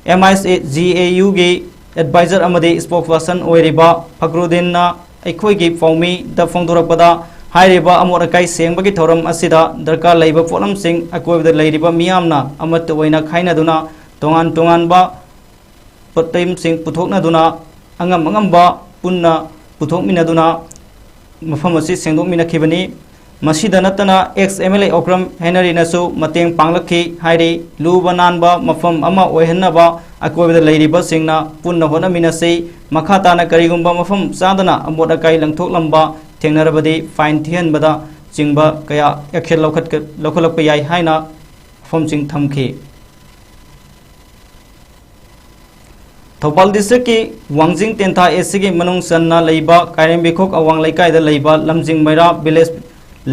ꯑꯦꯝ ꯑꯥꯏ ꯑꯦꯁ ꯖꯤ ꯑꯦ ꯌꯨꯒꯤ ꯑꯦꯗꯚꯥꯏꯖꯔ ꯑꯃꯗꯤ ꯁ꯭ꯄꯣꯛꯁ ꯄꯔꯁꯟ ꯑꯣꯏꯔꯤꯕ ꯐꯈ꯭ꯔꯨꯗꯤꯟꯅ ꯑꯩꯈꯣꯏꯒꯤ ꯄꯥꯎꯃꯤꯗ ꯐꯣꯡꯗꯣꯔꯛꯄꯗ, ꯍꯥꯏꯔꯤꯕ ꯑꯃꯣꯠ ꯑꯀꯥꯏ ꯁꯦꯡꯕꯒꯤ ꯊꯧꯔꯝ ꯑꯁꯤꯗ ꯗꯔꯀꯥꯔ ꯂꯩꯕ ꯄꯣꯠꯂꯝꯁꯤꯡ ꯑꯀꯣꯏꯕꯗ ꯂꯩꯔꯤꯕ ꯃꯤꯌꯥꯝꯅ ꯑꯃꯠꯇ ꯑꯣꯏꯅ ꯈꯥꯏꯅꯗꯨꯅ ꯇꯣꯉꯥꯟ ꯇꯣꯉꯥꯟꯕ ꯄꯣꯠꯂꯝꯁꯤꯡ ꯄꯨꯊꯣꯛꯅꯗꯨꯅ ꯑꯉꯝ ꯑꯉꯝꯕ ꯄꯨꯟꯅ ꯄꯨꯊꯣꯛꯃꯤꯟꯅꯗꯨꯅ ꯃꯐꯝ ꯑꯁꯤ ꯁꯦꯡꯗꯣꯛꯃꯤꯟꯅꯈꯤꯕꯅꯤ꯫ ꯃꯁꯤꯗ ꯅꯠꯇꯅ X M L A Okram ꯍꯦꯅꯔꯤꯅꯁꯨ ꯃꯇꯦꯡ ꯄꯥꯡꯂꯛꯈꯤ ꯍꯥꯏꯔꯤ꯫ ꯂꯨꯕ ꯅꯥꯟꯕ ꯃꯐꯝ ꯑꯃ ꯑꯣꯏꯍꯟꯅꯕ ꯑꯀꯣꯏꯕꯗ ꯂꯩꯔꯤꯕꯁꯤꯡꯅ ꯄꯨꯟꯅ ꯍꯣꯠꯅꯃꯤꯟꯅꯁꯤ꯫ ꯃꯈꯥ ꯇꯥꯅ ꯀꯔꯤꯒꯨꯝꯕ ꯃꯐꯝ ꯆꯥꯗꯅ ꯑꯃꯣꯠ ꯑꯀꯥꯏ ꯂꯪꯊꯣꯛꯂꯝꯕ ꯊꯦꯡꯅꯔꯕꯗꯤ ꯐꯥꯏꯟ ꯊꯤꯍꯟꯕꯗ ꯆꯤꯡꯕ ꯀꯌꯥ action ꯂꯧꯈꯠꯀ-, ꯂꯧꯈꯠꯂꯛꯄ ꯌꯥꯏ ꯍꯥꯏꯅ ꯋꯥꯐꯝꯁꯤꯡ ꯊꯝꯈꯤ꯫ ꯊꯧꯕꯥꯜ district ꯀꯤ ꯋꯥꯡꯖꯤꯡ ꯇꯦꯟꯊꯥ ꯑꯦ ꯁꯤꯒꯤ ꯃꯅꯨꯡ ꯆꯟꯅ ꯂꯩꯕ ꯀꯥꯏꯔꯦꯝꯕꯤꯈꯣꯛ ꯑꯋꯥꯡ ꯂꯩꯀꯥꯏꯗ ꯂꯩꯕ ꯂꯝꯖꯤꯡ ꯃꯩꯔꯥ village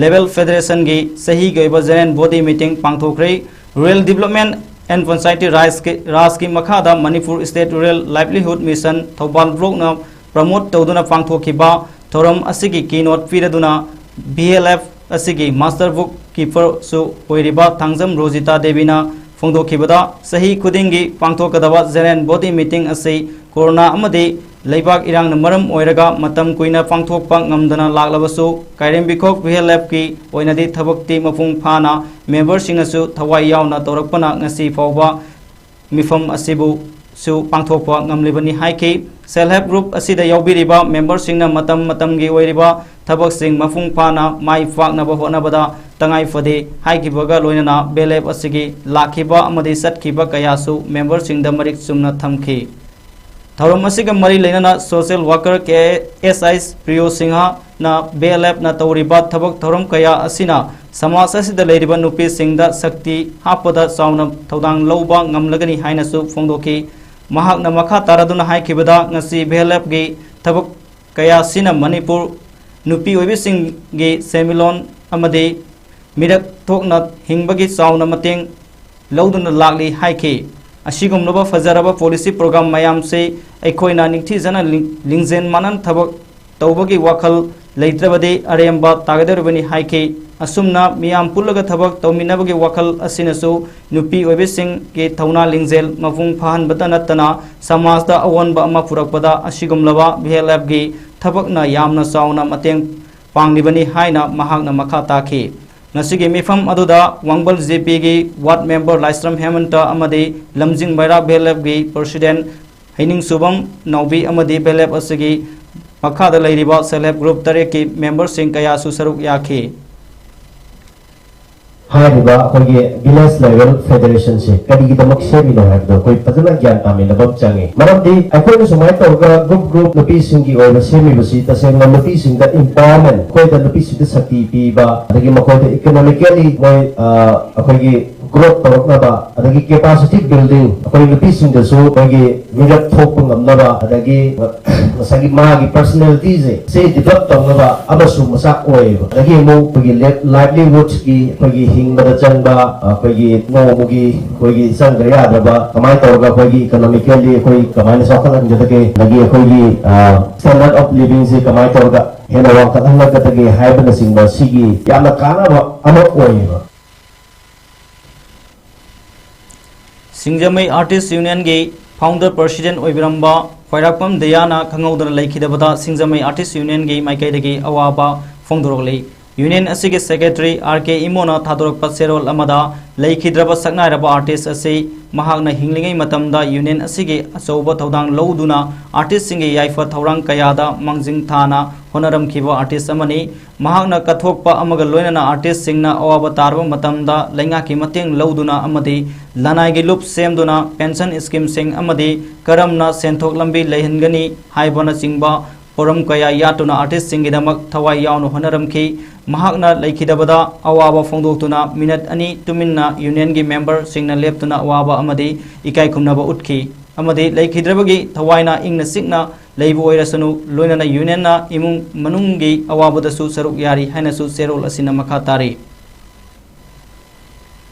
level federation ꯒꯤ ꯆꯍꯤꯒꯤ ꯑꯣꯏꯕ general body meeting ꯄꯥꯡꯊꯣꯛꯈ꯭ꯔꯦ꯫ Rural Development and Panchayati Raj ꯀꯤ, ꯔꯥꯖꯀꯤ ꯃꯈꯥꯗ Manipur State Rural Livelihood Mission Thoubal block ꯅ promote ꯇꯧꯗꯨꯅ ꯄꯥꯡꯊꯣꯛꯈꯤꯕ ꯊꯧꯔꯝ ꯑꯁꯤꯒꯤ keynote ꯄꯤꯔꯗꯨꯅ B L F ꯑꯁꯤꯒꯤ master book keeper ꯁꯨ ꯑꯣꯏꯔꯤꯕ ꯊꯥꯡꯖꯝ ꯔꯣꯖꯤꯇꯥ ꯗꯦꯕꯤꯅ ꯐꯣꯡꯗꯣꯛꯈꯤꯕꯗ, ꯆꯍꯤ ꯈꯨꯗꯤꯡꯒꯤ ꯄꯥꯡꯊꯣꯛꯀꯗꯕ general body meeting ꯑꯁꯤ ꯀꯣꯔꯣꯅꯥ ꯑꯃꯗꯤ ꯂꯩꯕꯥꯛ ꯏꯔꯥꯡꯅ ꯃꯔꯝ ꯑꯣꯏꯔꯒ ꯃꯇꯝ ꯀꯨꯏꯅ ꯄꯥꯡꯊꯣꯛꯄ ꯉꯝꯗꯅ ꯂꯥꯛꯂꯕꯁꯨ, ꯀꯥꯏꯔꯦꯝꯕꯤꯈꯣꯛ B L F ꯀꯤ ꯑꯣꯏꯅꯗꯤ ꯊꯕꯛꯇꯤ ꯃꯄꯨꯡ ꯐꯥꯅ member ꯁꯤꯡꯅꯁꯨ ꯊꯋꯥꯏ ꯌꯥꯎꯅ ꯇꯧꯔꯛꯄꯅ ꯉꯁꯤ ꯐꯥꯎꯕ ꯃꯤꯐꯝ ꯑꯁꯤꯕꯨꯁꯨ ꯄꯥꯡꯊꯣꯛꯄ ꯉꯝꯂꯤꯕꯅꯤ ꯍꯥꯏꯈꯤ꯫ Self Help Group ꯑꯁꯤꯗ ꯌꯥꯎꯕꯤꯔꯤꯕ member ꯁꯤꯡꯅ ꯃꯇꯝ ꯃꯇꯝꯒꯤ ꯑꯣꯏꯔꯤꯕ ꯊꯕꯛꯁꯤꯡ ꯃꯄꯨꯡ ꯐꯥꯅ ꯃꯥꯏ ꯄꯥꯛꯅꯕ ꯍꯣꯠꯅꯕꯗ ꯇꯉꯥꯏ ꯐꯗꯦ ꯍꯥꯏꯈꯤꯕꯒ ꯂꯣꯏꯅꯅ B L F ꯑꯁꯤꯒꯤ ꯂꯥꯛꯈꯤꯕ ꯑꯃꯗꯤ ꯆꯠꯈꯤꯕ ꯀꯌꯥꯁꯨ member ꯁꯤꯡꯗ ꯃꯔꯤꯛ ꯆꯨꯝꯅ ꯊꯝꯈꯤ꯫ ꯊꯧꯔꯝ ꯑꯁꯤꯒ ꯃꯔꯤ ꯂꯩꯅꯅ social worker K S I ꯄ꯭ꯔꯤꯌꯣ ꯁꯤꯡꯍꯅ B L F ꯅ ꯇꯧꯔꯤꯕ ꯊꯕꯛ ꯊꯧꯔꯝ ꯀꯌꯥ ꯑꯁꯤꯅ ꯁꯃꯥꯖ ꯑꯁꯤꯗ ꯂꯩꯔꯤꯕ ꯅꯨꯄꯤꯁꯤꯡꯗ ꯁꯛꯇꯤ ꯍꯥꯞꯄꯗ ꯆꯥꯎꯅ ꯊꯧꯗꯥꯡ ꯂꯧꯕ ꯉꯝꯂꯒꯅꯤ ꯍꯥꯏꯅꯁꯨ ꯐꯣꯡꯗꯣꯛꯈꯤ꯫ ꯃꯍꯥꯛꯅ ꯃꯈꯥ ꯇꯥꯔꯗꯨꯅ ꯍꯥꯏꯈꯤꯕꯗ, ꯉꯁꯤ B L F ꯀꯤ ꯊꯕꯛ ꯀꯌꯥ ꯑꯁꯤꯅ ꯃꯅꯤꯄꯨꯔ ꯅꯨꯄꯤ ꯑꯣꯏꯕꯤꯁꯤꯡꯒꯤ ꯁꯦꯟꯃꯤꯠꯂꯣꯟ ꯑꯃꯗꯤ ꯃꯤꯔꯛ ꯊꯣꯛꯅ ꯍꯤꯡꯕꯒꯤ ꯆꯥꯎꯅ ꯃꯇꯦꯡ ꯂꯧꯗꯨꯅ ꯂꯥꯛꯂꯤ ꯍꯥꯏꯈꯤ꯫ ꯑꯁꯤꯒꯨꯝꯂꯕ ꯐꯖꯔꯕ policy program ꯃꯌꯥꯝꯁꯤ ꯑꯩꯈꯣꯏꯅ ꯅꯤꯡꯊꯤꯖꯅ ꯂꯤꯡ-, ꯂꯤꯡꯖꯦꯜ ꯃꯥꯟꯅꯅ ꯊꯕꯛ ꯇꯧꯕꯒꯤ ꯋꯥꯈꯜ ꯂꯩꯇ꯭ꯔꯕꯗꯤ ꯑꯔꯦꯝꯕ ꯇꯥꯒꯗꯧꯔꯤꯕꯅꯤ ꯍꯥꯏꯈꯤ꯫ ꯑꯁꯨꯝꯅ ꯃꯤꯌꯥꯝ ꯄꯨꯜꯂꯒ ꯊꯕꯛ ꯇꯧꯃꯤꯟꯅꯕꯒꯤ ꯋꯥꯈꯜ ꯑꯁꯤꯅꯁꯨ ꯅꯨꯄꯤ ꯑꯣꯏꯕꯤꯁꯤꯡꯒꯤ ꯊꯧꯅꯥ ꯂꯤꯡꯖꯦꯜ ꯃꯄꯨꯡ ꯐꯥꯍꯟꯕꯇ ꯅꯠꯇꯅ ꯁꯃꯥꯖꯗ ꯑꯑꯣꯟꯕ ꯑꯃ ꯄꯨꯔꯛꯄꯗ ꯑꯁꯤꯒꯨꯝꯂꯕ ꯚꯤ ꯑꯦꯜ ꯑꯦꯐꯀꯤ ꯊꯕꯛꯅ ꯌꯥꯝꯅ ꯆꯥꯎꯅ ꯃꯇꯦꯡ ꯄꯥꯡꯂꯤꯕꯅꯤ ꯍꯥꯏꯅ ꯃꯍꯥꯛꯅ ꯃꯈꯥ ꯇꯥꯈꯤ꯫ ꯉꯁꯤꯒꯤ ꯃꯤꯐꯝ ꯑꯗꯨꯗ ꯋꯥꯡꯕꯜ ꯖꯦ ꯄꯤꯒꯤ ꯋꯥꯔꯗ ꯃꯦꯝꯕꯔ ꯂꯥꯏꯁ꯭ꯔꯝ ꯍꯦꯃꯟꯇ ꯑꯃꯗꯤ ꯂꯝꯖꯤꯡ ꯕꯩꯔꯥ ꯚꯤ ꯑꯦꯜ ꯑꯦꯐꯀꯤ ꯄ꯭ꯔꯦꯁꯤꯗꯦꯟꯠ ꯍꯩꯅꯤꯡꯁꯨꯕꯝ ꯅꯥꯎꯕꯤ ꯑꯃꯗꯤ ꯚꯤ ꯑꯦꯜ ꯑꯦꯐ ꯑꯁꯤꯒꯤ ꯃꯈꯥꯗ ꯂꯩꯔꯤꯕ ꯁꯦꯜꯐ ꯍꯦꯜꯞ ꯒ꯭ꯔꯨꯞ ꯇꯔꯦꯠꯀꯤ ꯃꯦꯝꯕꯔꯁꯤꯡ ꯀꯌꯥꯁꯨ ꯁꯔꯨꯛ ꯌꯥꯈꯤ꯫ ꯍꯥꯏꯔꯤꯕ ꯑꯩꯈꯣꯏꯒꯤ ꯚꯤꯂꯦꯖ ꯂꯦꯚꯦꯜ ꯐꯦꯗꯔꯦꯁꯟꯁꯦ ꯀꯔꯤꯒꯤꯗꯃꯛ ꯁꯦꯝꯃꯤꯅꯣ ꯍꯥꯏꯕꯗꯣ ꯑꯩꯈꯣꯏ ꯐꯖꯅ ꯒ꯭ꯌꯥꯟ ꯇꯥꯃꯤꯟꯅꯕ ꯑꯃ ꯆꯪꯉꯤ꯫ ꯃꯔꯝꯗꯤ ꯑꯩꯈꯣꯏꯅ ꯁꯨꯃꯥꯏꯅ ꯇꯧꯔꯒ ꯒ꯭ꯔꯨꯞ ꯒ꯭ꯔꯨꯞ ꯅꯨꯄꯤꯁꯤꯡꯒꯤ ꯑꯣꯏꯕ ꯁꯦꯝꯃꯤꯕꯁꯤ ꯇꯁꯦꯡꯅ ꯅꯨꯄꯤꯁꯤꯡꯗ empowerment, ꯑꯩꯈꯣꯏꯗ ꯅꯨꯄꯤꯁꯤꯡꯗ ꯁꯛꯇꯤ ꯄꯤꯕ, ꯑꯗꯒꯤ ꯃꯈꯣꯏꯗ economically ꯃꯣꯏ, ꯑ, ꯑꯩꯈꯣꯏꯒꯤ growth ꯇꯧꯔꯛꯅꯕ, ꯑꯗꯒꯤ capacity building, ꯑꯩꯈꯣꯏ ꯅꯨꯄꯤꯁꯤꯡꯗꯁꯨ ꯑꯩꯈꯣꯏꯒꯤ ꯃꯤꯔꯛ ꯊꯣꯛꯄ ꯉꯝꯅꯕ, ꯑꯗꯒꯤ ꯉꯁꯥꯏꯒꯤ ꯃꯥꯒꯤ personalityꯁꯦ ꯁꯤ develop ꯇꯧꯅꯕ ꯑꯃꯁꯨ ꯃꯆꯥꯛ ꯑꯣꯏꯌꯦꯕ꯫ ꯑꯗꯒꯤ ꯑꯃꯨꯛ ꯑꯩꯈꯣꯏꯒꯤ livelihoodꯀꯤ, ꯑꯩꯈꯣꯏꯒꯤ ꯍꯤꯡꯕꯗ ꯆꯪꯕ, ꯑꯩꯈꯣꯏꯒꯤ ꯅꯣꯡꯃꯒꯤ ꯑꯩꯈꯣꯏꯒꯤ ꯆꯪꯗ ꯌꯥꯗ꯭ꯔꯕ, ꯀꯃꯥꯏꯅ ꯇꯧꯔꯒ ꯑꯩꯈꯣꯏꯒꯤ economically ꯑꯩꯈꯣꯏ ꯀꯃꯥꯏꯅ ꯆꯥꯎꯈꯠꯍꯟꯒꯗꯒꯦ, ꯑꯗꯒꯤ ꯑꯩꯈꯣꯏꯒꯤ, ꯑ, standard of livingꯁꯦ ꯀꯃꯥꯏꯅ ꯇꯧꯔꯒ ꯍꯦꯟꯅ ꯋꯥꯡꯈꯠꯍꯟꯒꯗꯒꯦ ꯍꯥꯏꯕꯅꯆꯤꯡꯕ ꯁꯤꯒꯤ ꯌꯥꯝꯅ ꯀꯥꯟꯅꯕ ꯑꯃ ꯑꯣꯏꯌꯦꯕ꯫ ꯁꯤꯡꯖꯃꯩ ꯑꯥꯔꯇꯤꯁ ꯌꯨꯅꯤꯌꯟꯒꯤ ꯐꯥꯎꯟꯗꯔ ꯄ꯭ꯔꯁꯤꯗꯦꯟꯠ ꯑꯣꯏꯕꯤꯔꯝꯕ ꯈ꯭ꯋꯥꯏꯔꯥꯛꯄꯝ ꯗꯌꯥꯅ ꯈꯪꯍꯧꯗꯅ ꯂꯩꯈꯤꯗꯕꯗ ꯁꯤꯡꯖꯃꯩ ꯑꯥꯔꯇꯤꯁ ꯌꯨꯅꯤꯌꯟꯒꯤ ꯃꯥꯏꯀꯩꯗꯒꯤ ꯑꯋꯥꯕ ꯐꯣꯡꯗꯣꯔꯛꯂꯤ꯫ ꯌꯨꯅꯤꯌꯟ ꯑꯁꯤꯒꯤ ꯁꯦꯀ꯭ꯔꯦꯇꯔꯤ ꯑꯥꯔ ꯀꯦ ꯏꯃꯣꯅ ꯊꯥꯗꯣꯔꯛꯄ ꯆꯦꯔꯣꯜ ꯑꯃꯗ, ꯂꯩꯈꯤꯗ꯭ꯔꯕ ꯁꯛꯅꯥꯏꯔꯕ ꯑꯥꯔꯇꯤꯁ ꯑꯁꯤ ꯃꯍꯥꯛꯅ ꯍꯤꯡꯂꯤꯉꯩ ꯃꯇꯝꯗ ꯌꯨꯅꯤꯌꯟ ꯑꯁꯤꯒꯤ ꯑꯆꯧꯕ ꯊꯧꯗꯥꯡ ꯂꯧꯗꯨꯅ ꯑꯥꯔꯇꯤꯁꯁꯤꯡꯒꯤ ꯌꯥꯏꯐ ꯊꯧꯔꯥꯡ ꯀꯌꯥꯗ ꯃꯥꯡꯖꯤꯜ ꯊꯥꯅ ꯍꯣꯠꯅꯔꯝꯈꯤꯕ ꯑꯥꯔꯇꯤꯁ ꯑꯃꯅꯤ꯫ ꯃꯍꯥꯛꯅ ꯀꯠꯊꯣꯛꯄ ꯑꯃꯒ ꯂꯣꯏꯅꯅ ꯑꯥꯔꯇꯤꯁꯁꯤꯡꯅ ꯑꯋꯥꯕ ꯇꯥꯔꯕ ꯃꯇꯝꯗ ꯂꯩꯉꯥꯛꯀꯤ ꯃꯇꯦꯡ ꯂꯧꯗꯨꯅ ꯑꯃꯗꯤ ꯂꯅꯥꯏꯒꯤ ꯂꯨꯞ ꯁꯦꯝꯗꯨꯅ ꯄꯦꯟꯁꯟ ꯁ꯭ꯀꯤꯝꯁꯤꯡ ꯑꯃꯗꯤ ꯀꯔꯝꯅ ꯁꯦꯟꯊꯣꯛ ꯂꯝꯕꯤ ꯂꯩꯍꯟꯒꯅꯤ ꯍꯥꯏꯕꯅꯆꯤꯡꯕ ꯄꯣꯔꯝ ꯀꯌꯥ ꯌꯥꯠꯇꯨꯅ ꯑꯥꯔꯇꯤꯁꯁꯤꯡꯒꯤꯗꯃꯛ ꯊꯋꯥꯏ ꯌꯥꯎꯅ ꯍꯣꯠꯅꯔꯝꯈꯤ꯫ ꯃꯍꯥꯛꯅ ꯂꯩꯈꯤꯗꯕꯗ ꯑꯋꯥꯕ ꯐꯣꯡꯗꯣꯛꯇꯨꯅ ꯃꯤꯅꯠ ꯑꯅꯤ ꯇꯨꯃꯤꯟꯅ ꯌꯨꯅꯤꯌꯟꯒꯤ ꯃꯦꯝꯕꯔꯁꯤꯡꯅ ꯂꯦꯞꯇꯨꯅ ꯑꯋꯥꯕ ꯑꯃꯗꯤ ꯏꯀꯥꯏ ꯈꯨꯝꯅꯕ ꯎꯠꯈꯤ ꯑꯃꯗꯤ ꯂꯩꯈꯤꯗ꯭ꯔꯕꯒꯤ ꯊꯋꯥꯏꯅ ꯏꯪꯅ ꯆꯤꯛꯅ ꯂꯩꯕ ꯑꯣꯏꯔꯁꯅꯨ, ꯂꯣꯏꯅꯅ ꯌꯨꯅꯤꯌꯟꯅ ꯏꯃꯨꯡ ꯃꯅꯨꯡꯒꯤ ꯑꯋꯥꯕꯗꯁꯨ ꯁꯔꯨꯛ ꯌꯥꯔꯤ ꯍꯥꯏꯅꯁꯨ ꯆꯦꯔꯣꯜ ꯑꯁꯤꯅ ꯃꯈꯥ ꯇꯥꯔꯤ꯫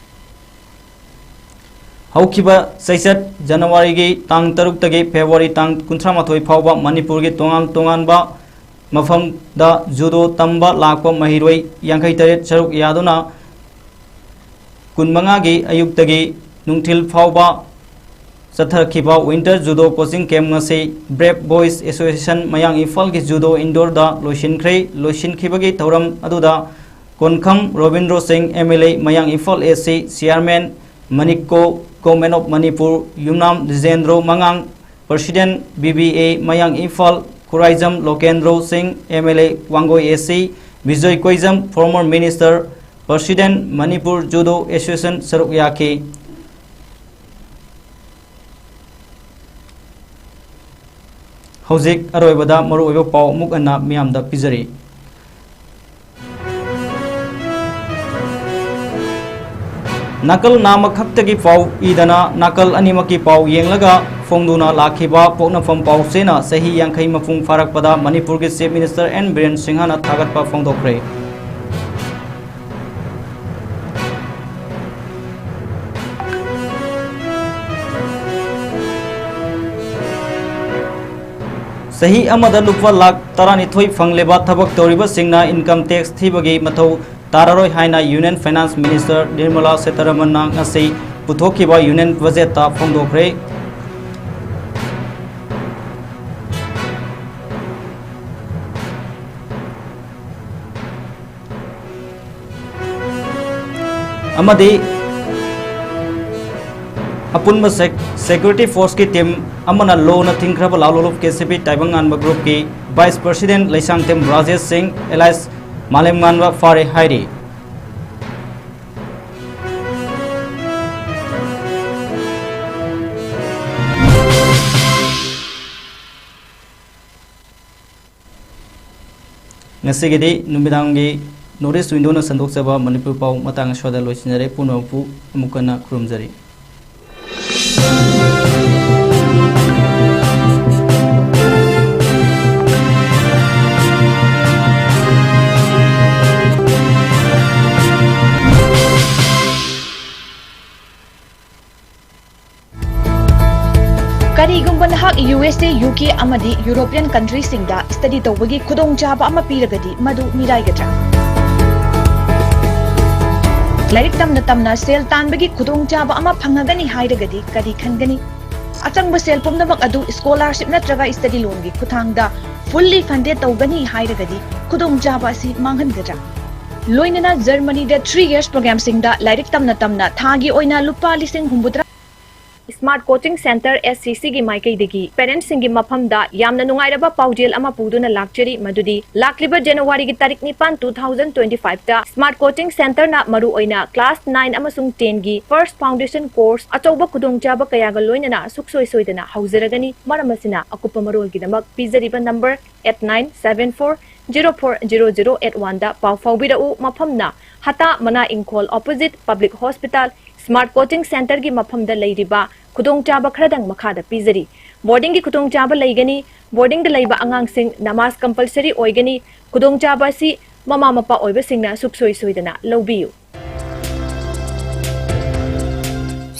ꯍꯧꯈꯤꯕ ꯆꯩꯆꯠ ꯖꯅꯋꯥꯔꯤꯒꯤ ꯇꯥꯡ ꯇꯔꯨꯛꯇꯒꯤ ꯐꯦꯕ꯭ꯔꯨꯋꯥꯔꯤ ꯇꯥꯡ ꯀꯨꯟꯊ꯭ꯔꯥ ꯃꯥꯊꯣꯏ ꯐꯥꯎꯕ ꯃꯅꯤꯄꯨꯔꯒꯤ ꯇꯣꯉꯥꯟ ꯇꯣꯉꯥꯟꯕ ꯃꯐꯝꯗ ꯖꯨꯗꯣ ꯇꯝꯕ ꯂꯥꯛꯄ ꯃꯍꯩꯔꯣꯏ ꯌꯥꯡꯈꯩ ꯇꯔꯦꯠ ꯁꯔꯨꯛ ꯌꯥꯗꯨꯅ ꯀꯨꯟ ꯃꯉꯥꯒꯤ ꯑꯌꯨꯛꯇꯒꯤ ꯅꯨꯡꯊꯤꯜ ꯐꯥꯎꯕ ꯆꯠꯊꯈꯤꯕ Winter Judo Coaching Camp ꯉꯁꯤ Brave Boys Association ꯃꯌꯥꯡ ꯏꯝꯐꯥꯜꯒꯤ ꯖꯨꯗꯣ ꯏꯟꯗꯣꯔꯗ ꯂꯣꯏꯁꯤꯟꯈ꯭ꯔꯦ꯫ ꯂꯣꯏꯁꯤꯟꯈꯤꯕꯒꯤ ꯊꯧꯔꯝ ꯑꯗꯨꯗ ꯀꯣꯟꯈꯝ ꯔꯣꯕꯤꯟꯗ꯭ꯔꯣ ꯁꯤꯡ, M L A, ꯃꯌꯥꯡ Imphal A C, Chairman, ꯃꯅꯤꯀꯣ, Government of Manipur, Yumnam ꯗꯤꯖꯦꯟꯗ꯭ꯔꯣ ꯃꯉꯥꯡ, President, B B A, ꯃꯌꯥꯡ ꯏꯝꯐꯥꯜ, ꯈꯨꯔꯥꯏꯖꯝ ꯂꯣꯀꯦꯟꯗ꯭ꯔꯣ ꯁꯤꯡ, M L A, Wangoi A C, Bijoy ꯀꯣꯏꯖꯝ, former minister, President, Manipur Judo Association, ꯁꯔꯨꯛ ꯌꯥꯈꯤ꯫ ꯍꯧꯖꯤꯛ ꯑꯔꯣꯏꯕꯗ ꯃꯔꯨꯑꯣꯏꯕ ꯄꯥꯎ ꯑꯃꯨꯛ ꯍꯟꯅ ꯃꯤꯌꯥꯝꯗ ꯄꯤꯖꯔꯤ꯫ ꯅꯥꯀꯜ ꯅꯥꯝꯃꯈꯛꯇꯒꯤ ꯄꯥꯎ ꯏꯗꯅ ꯅꯥꯀꯜ ꯑꯅꯤꯃꯛꯀꯤ ꯄꯥꯎ ꯌꯦꯡꯂꯒ ꯐꯣꯡꯗꯨꯅ ꯂꯥꯛꯈꯤꯕ ꯄꯣꯛꯅꯐꯝ ꯄꯥꯎꯆꯦꯅ ꯆꯍꯤ ꯌꯥꯡꯈꯩ ꯃꯄꯨꯡ ꯐꯥꯔꯛꯄꯗ ꯃꯅꯤꯄꯨꯔꯒꯤ Chief Minister N ꯕꯤꯔꯦꯟ ꯁꯤꯡꯍꯅ ꯊꯥꯒꯠꯄ ꯐꯣꯡꯗꯣꯛꯈ꯭ꯔꯦ꯫ ꯆꯍꯤ ꯑꯃꯗ ꯂꯨꯄꯥ ꯂꯥꯈ ꯇꯔꯥꯅꯤꯊꯣꯏ ꯐꯪꯂꯤꯕ ꯊꯕꯛ ꯇꯧꯔꯤꯕꯁꯤꯡꯅ income tax ꯊꯤꯕꯒꯤ ꯃꯊꯧ ꯇꯥꯔꯔꯣꯏ ꯍꯥꯏꯅ Union Finance Minister ꯅꯤꯔꯃꯂꯥ ꯁꯤꯇꯥꯔꯥꯃꯟꯅ ꯉꯁꯤ ꯄꯨꯊꯣꯛꯈꯤꯕ Union Budget ꯇ ꯐꯣꯡꯗꯣꯛꯈ꯭ꯔꯦ꯫ ꯑꯃꯗꯤ ꯑꯄꯨꯟꯕ sec-, security force ꯀꯤ team ꯑꯃꯅ ꯂꯣꯅ ꯊꯤꯡꯈ꯭ꯔꯕ ꯂꯥꯜꯍꯧꯂꯨꯞ K C P ꯇꯥꯏꯕꯪꯉꯥꯟꯕ group ꯀꯤ Vice President ꯂꯩꯁꯥꯡꯊꯦꯝ ꯔꯥꯖꯦꯁ ꯁꯤꯡ alias ꯃꯥꯂꯦꯝꯉꯥꯟꯕ ꯐꯥꯔꯦ ꯍꯥꯏꯔꯤ꯫ ꯉꯁꯤꯒꯤꯗꯤ ꯅꯨꯃꯤꯗꯥꯡꯒꯤ North East Window ꯅ ꯁꯟꯗꯣꯛꯆꯕ ꯃꯅꯤꯄꯨꯔ ꯄꯥꯎ ꯃꯇꯥꯡ ꯑꯁ꯭ꯋꯥꯏꯗ ꯂꯣꯏꯁꯤꯟꯖꯔꯦ꯫ ꯄꯨꯝꯅꯃꯛꯄꯨ ꯑꯃꯨꯛ ꯍꯟꯅ ꯈꯨꯔꯨꯝꯖꯔꯤ꯫ ꯀꯔꯤꯒꯨꯝꯕ ꯅꯍꯥꯛ ꯌꯨ ꯑꯦꯁ ꯑꯦ, ꯌꯨ ꯀꯦ ꯑꯃꯗꯤ ꯌꯨꯔꯣꯄꯤꯌꯟ ꯀꯟꯇ꯭ꯔꯤꯁꯤꯡꯗ ꯁ꯭ꯇꯗꯤ ꯇꯧꯕꯒꯤ ꯈꯨꯗꯣꯡꯆꯥꯕ ꯑꯃ ꯄꯤꯔꯒꯗꯤ, ꯃꯗꯨ ꯃꯤꯔꯥꯏꯒꯗ꯭ꯔꯥ? ꯂꯥꯏꯔꯤꯛ ꯇꯝꯅ ꯇꯝꯅ ꯁꯦꯜ ꯇꯥꯟꯕꯒꯤ ꯈꯨꯗꯣꯡꯆꯥꯕ ꯑꯃ ꯐꯪꯉꯒꯅꯤ ꯍꯥꯏꯔꯒꯗꯤ ꯀꯔꯤ ꯈꯟꯒꯅꯤ? ꯑꯆꯪꯕ ꯁꯦꯜ ꯄꯨꯝꯅꯃꯛ ꯑꯗꯨ ꯁ꯭ꯀꯣꯂꯥꯔꯁꯤꯞ ꯅꯠꯇ꯭ꯔꯒ ꯁ꯭ꯇꯗꯤ ꯂꯣꯟꯒꯤ ꯈꯨꯠꯊꯥꯡꯗ ꯐꯨꯜꯂꯤ ꯐꯟꯗꯦꯗ ꯇꯧꯒꯅꯤ ꯍꯥꯏꯔꯒꯗꯤ ꯈꯨꯗꯣꯡꯆꯥꯕ ꯑꯁꯤ ꯃꯥꯡꯍꯟꯒꯗ꯭ꯔꯥ? ꯂꯣꯏꯅꯅ ꯖꯔꯃꯅꯤꯗ ꯊ꯭ꯔꯤ ꯌꯔꯁ ꯄ꯭ꯔꯣꯒ꯭ꯔꯥꯝꯁꯤꯡꯗ ꯂꯥꯏꯔꯤꯛ ꯇꯝꯅ ꯇꯝꯅ ꯊꯥꯒꯤ ꯑꯣꯏꯅ ꯂꯨꯄꯥ ꯂꯤꯁꯤꯡ ꯍꯨꯝꯐꯨꯇꯔꯥ smart coaching centre, S C ꯁꯤꯒꯤ ꯃꯥꯏꯀꯩꯗꯒꯤ ꯄꯦꯔꯦꯟꯠꯁꯤꯡꯒꯤ ꯃꯐꯝꯗ ꯌꯥꯝꯅ ꯅꯨꯡꯉꯥꯏꯔꯕ ꯄꯥꯎꯖꯦꯜ ꯑꯃ ꯄꯨꯗꯨꯅ ꯂꯥꯛꯆꯔꯤ, ꯃꯗꯨꯗꯤ ꯂꯥꯛꯂꯤꯕ ꯖꯅꯋꯥꯔꯤꯒꯤ ꯇꯥꯔꯤꯛ ꯅꯤꯄꯥꯟ, two thousand twenty five ꯇ ꯁ꯭ꯃꯥꯔꯠ ꯀꯣꯆꯤꯡ ꯁꯦꯟꯇꯔꯅ ꯃꯔꯨꯑꯣꯏꯅ class nine ꯑꯃꯁꯨꯡ ten ꯒꯤ first foundation course ꯑꯆꯧꯕ ꯈꯨꯗꯣꯡꯆꯥꯕ ꯀꯌꯥꯒ ꯂꯣꯏꯅꯅ ꯁꯨꯛꯁꯣꯏ ꯁꯣꯏꯗꯅ ꯍꯧꯖꯔꯒꯅꯤ꯫ ꯃꯔꯝ ꯑꯁꯤꯅ, ꯑꯀꯨꯞꯄ ꯃꯔꯣꯜꯒꯤꯗꯃꯛ ꯄꯤꯖꯔꯤꯕ number eight nine seven four zero four zero zero eight one ꯗ ꯄꯥꯎ ꯐꯥꯎꯕꯤꯔꯛꯎ꯫ ꯃꯐꯝꯅ ꯍꯇꯥ ꯃꯅꯥ ꯏꯪꯈꯣꯜ, opposite Public Hospital, smart coaching ꯁꯦꯟꯇꯔꯒꯤ ꯃꯐꯝꯗ ꯂꯩꯔꯤꯕ ꯈꯨꯗꯣꯡꯆꯥꯕ ꯈꯔꯗꯪ ꯃꯈꯥꯗ ꯄꯤꯖꯔꯤ꯫ ꯕꯣꯔꯗꯤꯡꯒꯤ ꯈꯨꯗꯣꯡꯆꯥꯕ ꯂꯩꯒꯅꯤ꯫ ꯕꯣꯔꯗꯤꯡꯗ ꯂꯩꯕ ꯑꯉꯥꯡꯁꯤꯡ ꯅꯃꯥꯖ compulsory ꯑꯣꯏꯒꯅꯤ꯫ ꯈꯨꯗꯣꯡꯆꯥꯕ ꯑꯁꯤ ꯃꯃꯥ ꯃꯄꯥ ꯑꯣꯏꯕꯁꯤꯡꯅ ꯁꯨꯛꯁꯣꯏ ꯁꯣꯏꯗꯅ ꯂꯧꯕꯤꯌꯨ꯫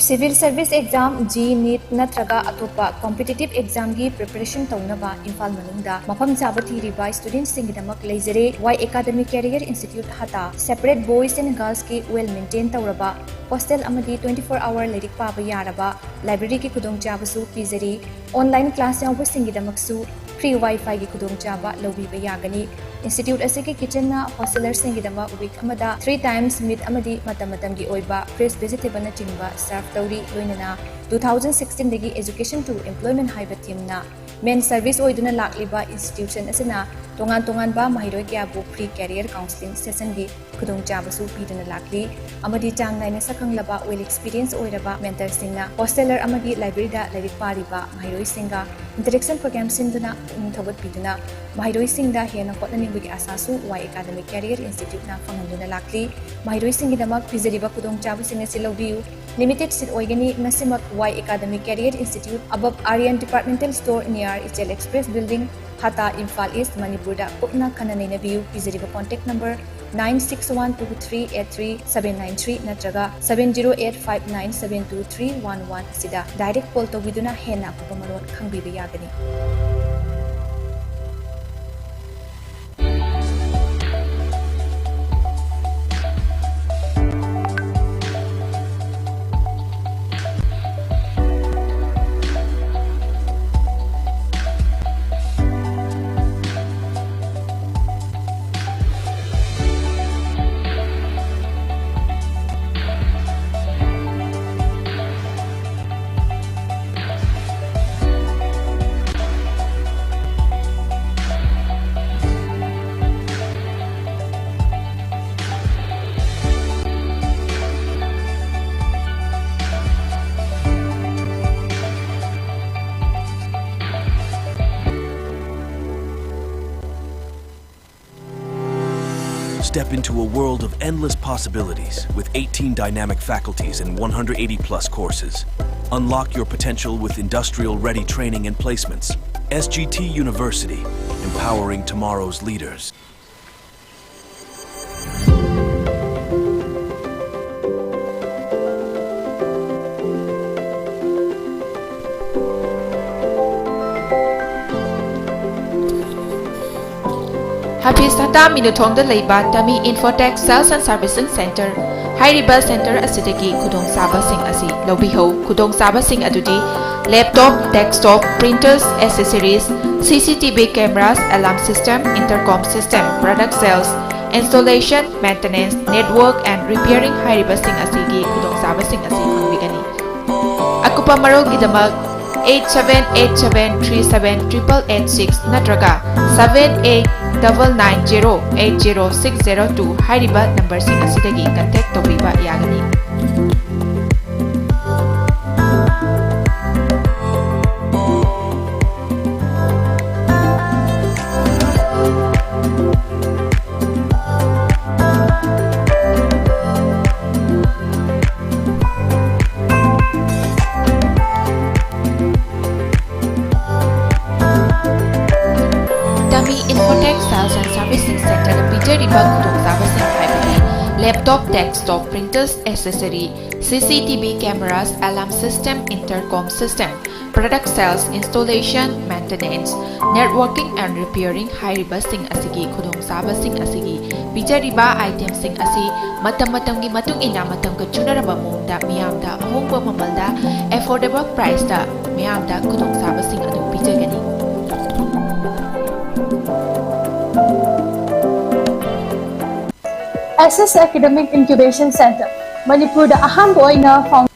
Civil Service Exam, JEE, NEET ꯅꯠꯇ꯭ꯔꯒ ꯑꯇꯣꯞꯄ competitive exam ꯒꯤ preparation ꯇꯧꯅꯕ ꯏꯝꯐꯥꯜ ꯃꯅꯨꯡꯗ ꯃꯐꯝ ꯆꯥꯕ ꯊꯤꯔꯤꯕ student ꯁꯤꯡꯒꯤꯗꯃꯛ ꯂꯩꯖꯔꯦ꯫ Y Academy Career Institute ꯍꯇꯥ꯫ Separate boys and girls ꯀꯤ well maintain ꯇꯧꯔꯕ hostel ꯑꯃꯗꯤ twenty four hour ꯂꯥꯏꯔꯤꯛ ꯄꯥꯕ ꯌꯥꯔꯕ library ꯒꯤ ꯈꯨꯗꯣꯡꯆꯥꯕꯁꯨ ꯄꯤꯖꯔꯤ꯫ Online class ꯌꯥꯎꯕꯁꯤꯡꯒꯤꯗꯃꯛꯁꯨ free Wi-Fi ꯒꯤ ꯈꯨꯗꯣꯡꯆꯥꯕ ꯂꯧꯕꯤꯕ ꯌꯥꯒꯅꯤ꯫ Institute ꯑꯁꯤꯒꯤ kitchen ꯅ hosteler ꯁꯤꯡꯒꯤꯗꯃꯛ week ꯑꯃꯗ three times meat ꯑꯃꯗꯤ ꯃꯇꯝ ꯃꯇꯝꯒꯤ ꯑꯣꯏꯕ fresh vegetable ꯅꯆꯤꯡꯕ serve ꯇꯧꯔꯤ꯫ ꯂꯣꯏꯅꯅ two thousand sixteen ꯗꯒꯤ Education to Employment ꯍꯥꯏꯕ theme ꯅ main service ꯑꯣꯏꯗꯨꯅ ꯂꯥꯛꯂꯤꯕ institution ꯑꯁꯤꯅ ꯇꯣꯉꯥꯟ ꯇꯣꯉꯥꯟꯕ ꯃꯍꯩꯔꯣꯏ ꯀꯌꯥꯕꯨ free career counselling session ꯒꯤ ꯈꯨꯗꯣꯡꯆꯥꯕꯁꯨ ꯄꯤꯗꯨꯅ ꯂꯥꯛꯂꯤ ꯑꯃꯗꯤ ꯆꯥꯡ ꯅꯥꯏꯅ ꯁꯛꯈꯪꯂꯕ, well experience ꯑꯣꯏꯔꯕ mentor ꯁꯤꯡꯅ hosteler ꯑꯃꯗꯤ library ꯗ ꯂꯥꯏꯔꯤꯛ ꯄꯥꯔꯤꯕ ꯃꯍꯩꯔꯣꯏꯁꯤꯡꯒ interaction program ꯁꯤꯟꯗꯨꯅ ꯄꯨꯛꯅꯤꯡ ꯊꯧꯒꯠꯄꯤꯗꯨꯅ ꯃꯍꯩꯔꯣꯏꯁꯤꯡꯗ ꯍꯦꯟꯅ ꯍꯣꯠꯅꯅꯤꯡꯕꯒꯤ ꯑꯥꯁꯥꯁꯨ Y Academy Career Institute ꯅ ꯐꯪꯍꯟꯗꯨꯅ ꯂꯥꯛꯂꯤ꯫ ꯃꯍꯩꯔꯣꯏꯁꯤꯡꯒꯤꯗꯃꯛ ꯄꯤꯖꯔꯤꯕ ꯈꯨꯗꯣꯡꯆꯥꯕꯁꯤꯡ ꯑꯁꯤ ꯂꯧꯕꯤꯌꯨ꯫ Limited seat ꯑꯣꯏꯒꯅꯤ꯫ ꯉꯁꯤꯃꯛ Y Academy Career Institute, above Aryan Departmental Store, near Ichel Express Building, ꯍꯥꯇꯥ, Imphal ꯏꯁ, ꯃꯅꯤꯄꯨꯔꯗ ꯀꯨꯞꯅ ꯈꯟꯅ ꯅꯩꯅꯕꯤꯌꯨ꯫ ꯄꯤꯖꯔꯤꯕ contact number nine six one two three eight three seven nine three ꯅꯠꯇ꯭ꯔꯒ seven zero eight five nine seven two three one one ꯑꯁꯤꯗ direct call ꯇꯧꯕꯤꯗꯨꯅ ꯍꯦꯟꯅ ꯑꯀꯨꯞꯄ ꯃꯔꯣꯜ ꯈꯪꯕꯤꯕ ꯌꯥꯒꯅꯤ꯫ Step into a world of endless possibilities with eighteen dynamic faculties and one hundred eighty plus courses. Unlock your potential with industrial ready training and placements. S G T University, empowering tomorrow's leaders. ꯍꯥꯐꯤꯖ ꯍꯇꯥ ꯃꯤꯅꯨꯊꯣꯡꯗ ꯂꯩꯕ ꯇꯃꯤ Infotech Sales and Servicing Center ꯍꯥꯏꯔꯤꯕ center ꯑꯁꯤꯗꯒꯤ ꯈꯨꯗꯣꯡꯆꯥꯕꯁꯤꯡ ꯑꯁꯤ ꯂꯧꯕꯤꯍꯧ꯫ ꯈꯨꯗꯣꯡꯆꯥꯕꯁꯤꯡ ꯑꯗꯨꯗꯤ laptop, desktop, printers, accessories, C C T V cameras, alarm system, intercom system, product sales, installation, maintenance, network and repairing ꯍꯥꯏꯔꯤꯕꯁꯤꯡ ꯑꯁꯤꯒꯤ ꯈꯨꯗꯣꯡꯆꯥꯕꯁꯤꯡ ꯑꯁꯤ ꯐꯪꯕꯤꯒꯅꯤ꯫ ꯑꯀꯨꯞꯄ ꯃꯔꯣꯜꯒꯤꯗꯃꯛ eight seven eight seven three seven triple eight six ꯅꯠꯇ꯭ꯔꯒ seven eight double nine zero eight zero six zero two ꯍꯥꯏꯔꯤꯕ numberꯁꯤꯡ ꯑꯁꯤꯗꯒꯤ contact ꯇꯧꯕꯤꯕ ꯌꯥꯒꯅꯤ꯫ Sales and Servicing Centerꯗ ꯄꯤꯖꯔꯤꯕ ꯈꯨꯗꯣꯡꯆꯥꯕꯁꯤꯡ ꯍꯥꯏꯕꯗꯤ laptop, desktop, printers, accessory, CCTV cameras, alarm system, intercom system, product sales, installation, maintenance, networking and repairing ꯍꯥꯏꯔꯤꯕꯁꯤꯡ ꯑꯁꯤꯒꯤ ꯈꯨꯗꯣꯡꯆꯥꯕꯁꯤꯡ ꯑꯁꯤꯒꯤ ꯄꯤꯖꯔꯤꯕ itemꯁꯤꯡ ꯑꯁꯤ ꯃꯇꯝ ꯃꯇꯝꯒꯤ ꯃꯇꯨꯡ ꯏꯟꯅ ꯃꯇꯝꯒ ꯆꯨꯅꯔꯕ ꯃꯑꯣꯡꯗ ꯃꯤꯌꯥꯝꯗ ꯑꯍꯣꯡꯕ ꯃꯃꯜꯗ affordable priceꯇ ꯃꯤꯌꯥꯝꯗ ꯈꯨꯗꯣꯡꯆꯥꯕꯁꯤꯡ ꯑꯗꯨ ꯄꯤꯖꯒꯅꯤ꯫ ꯑꯦꯁ ꯑꯦꯁ Academic Incubation Center, ꯃꯅꯤꯄꯨꯔꯗ ꯑꯍꯥꯟꯕ ꯑꯣꯏꯅ found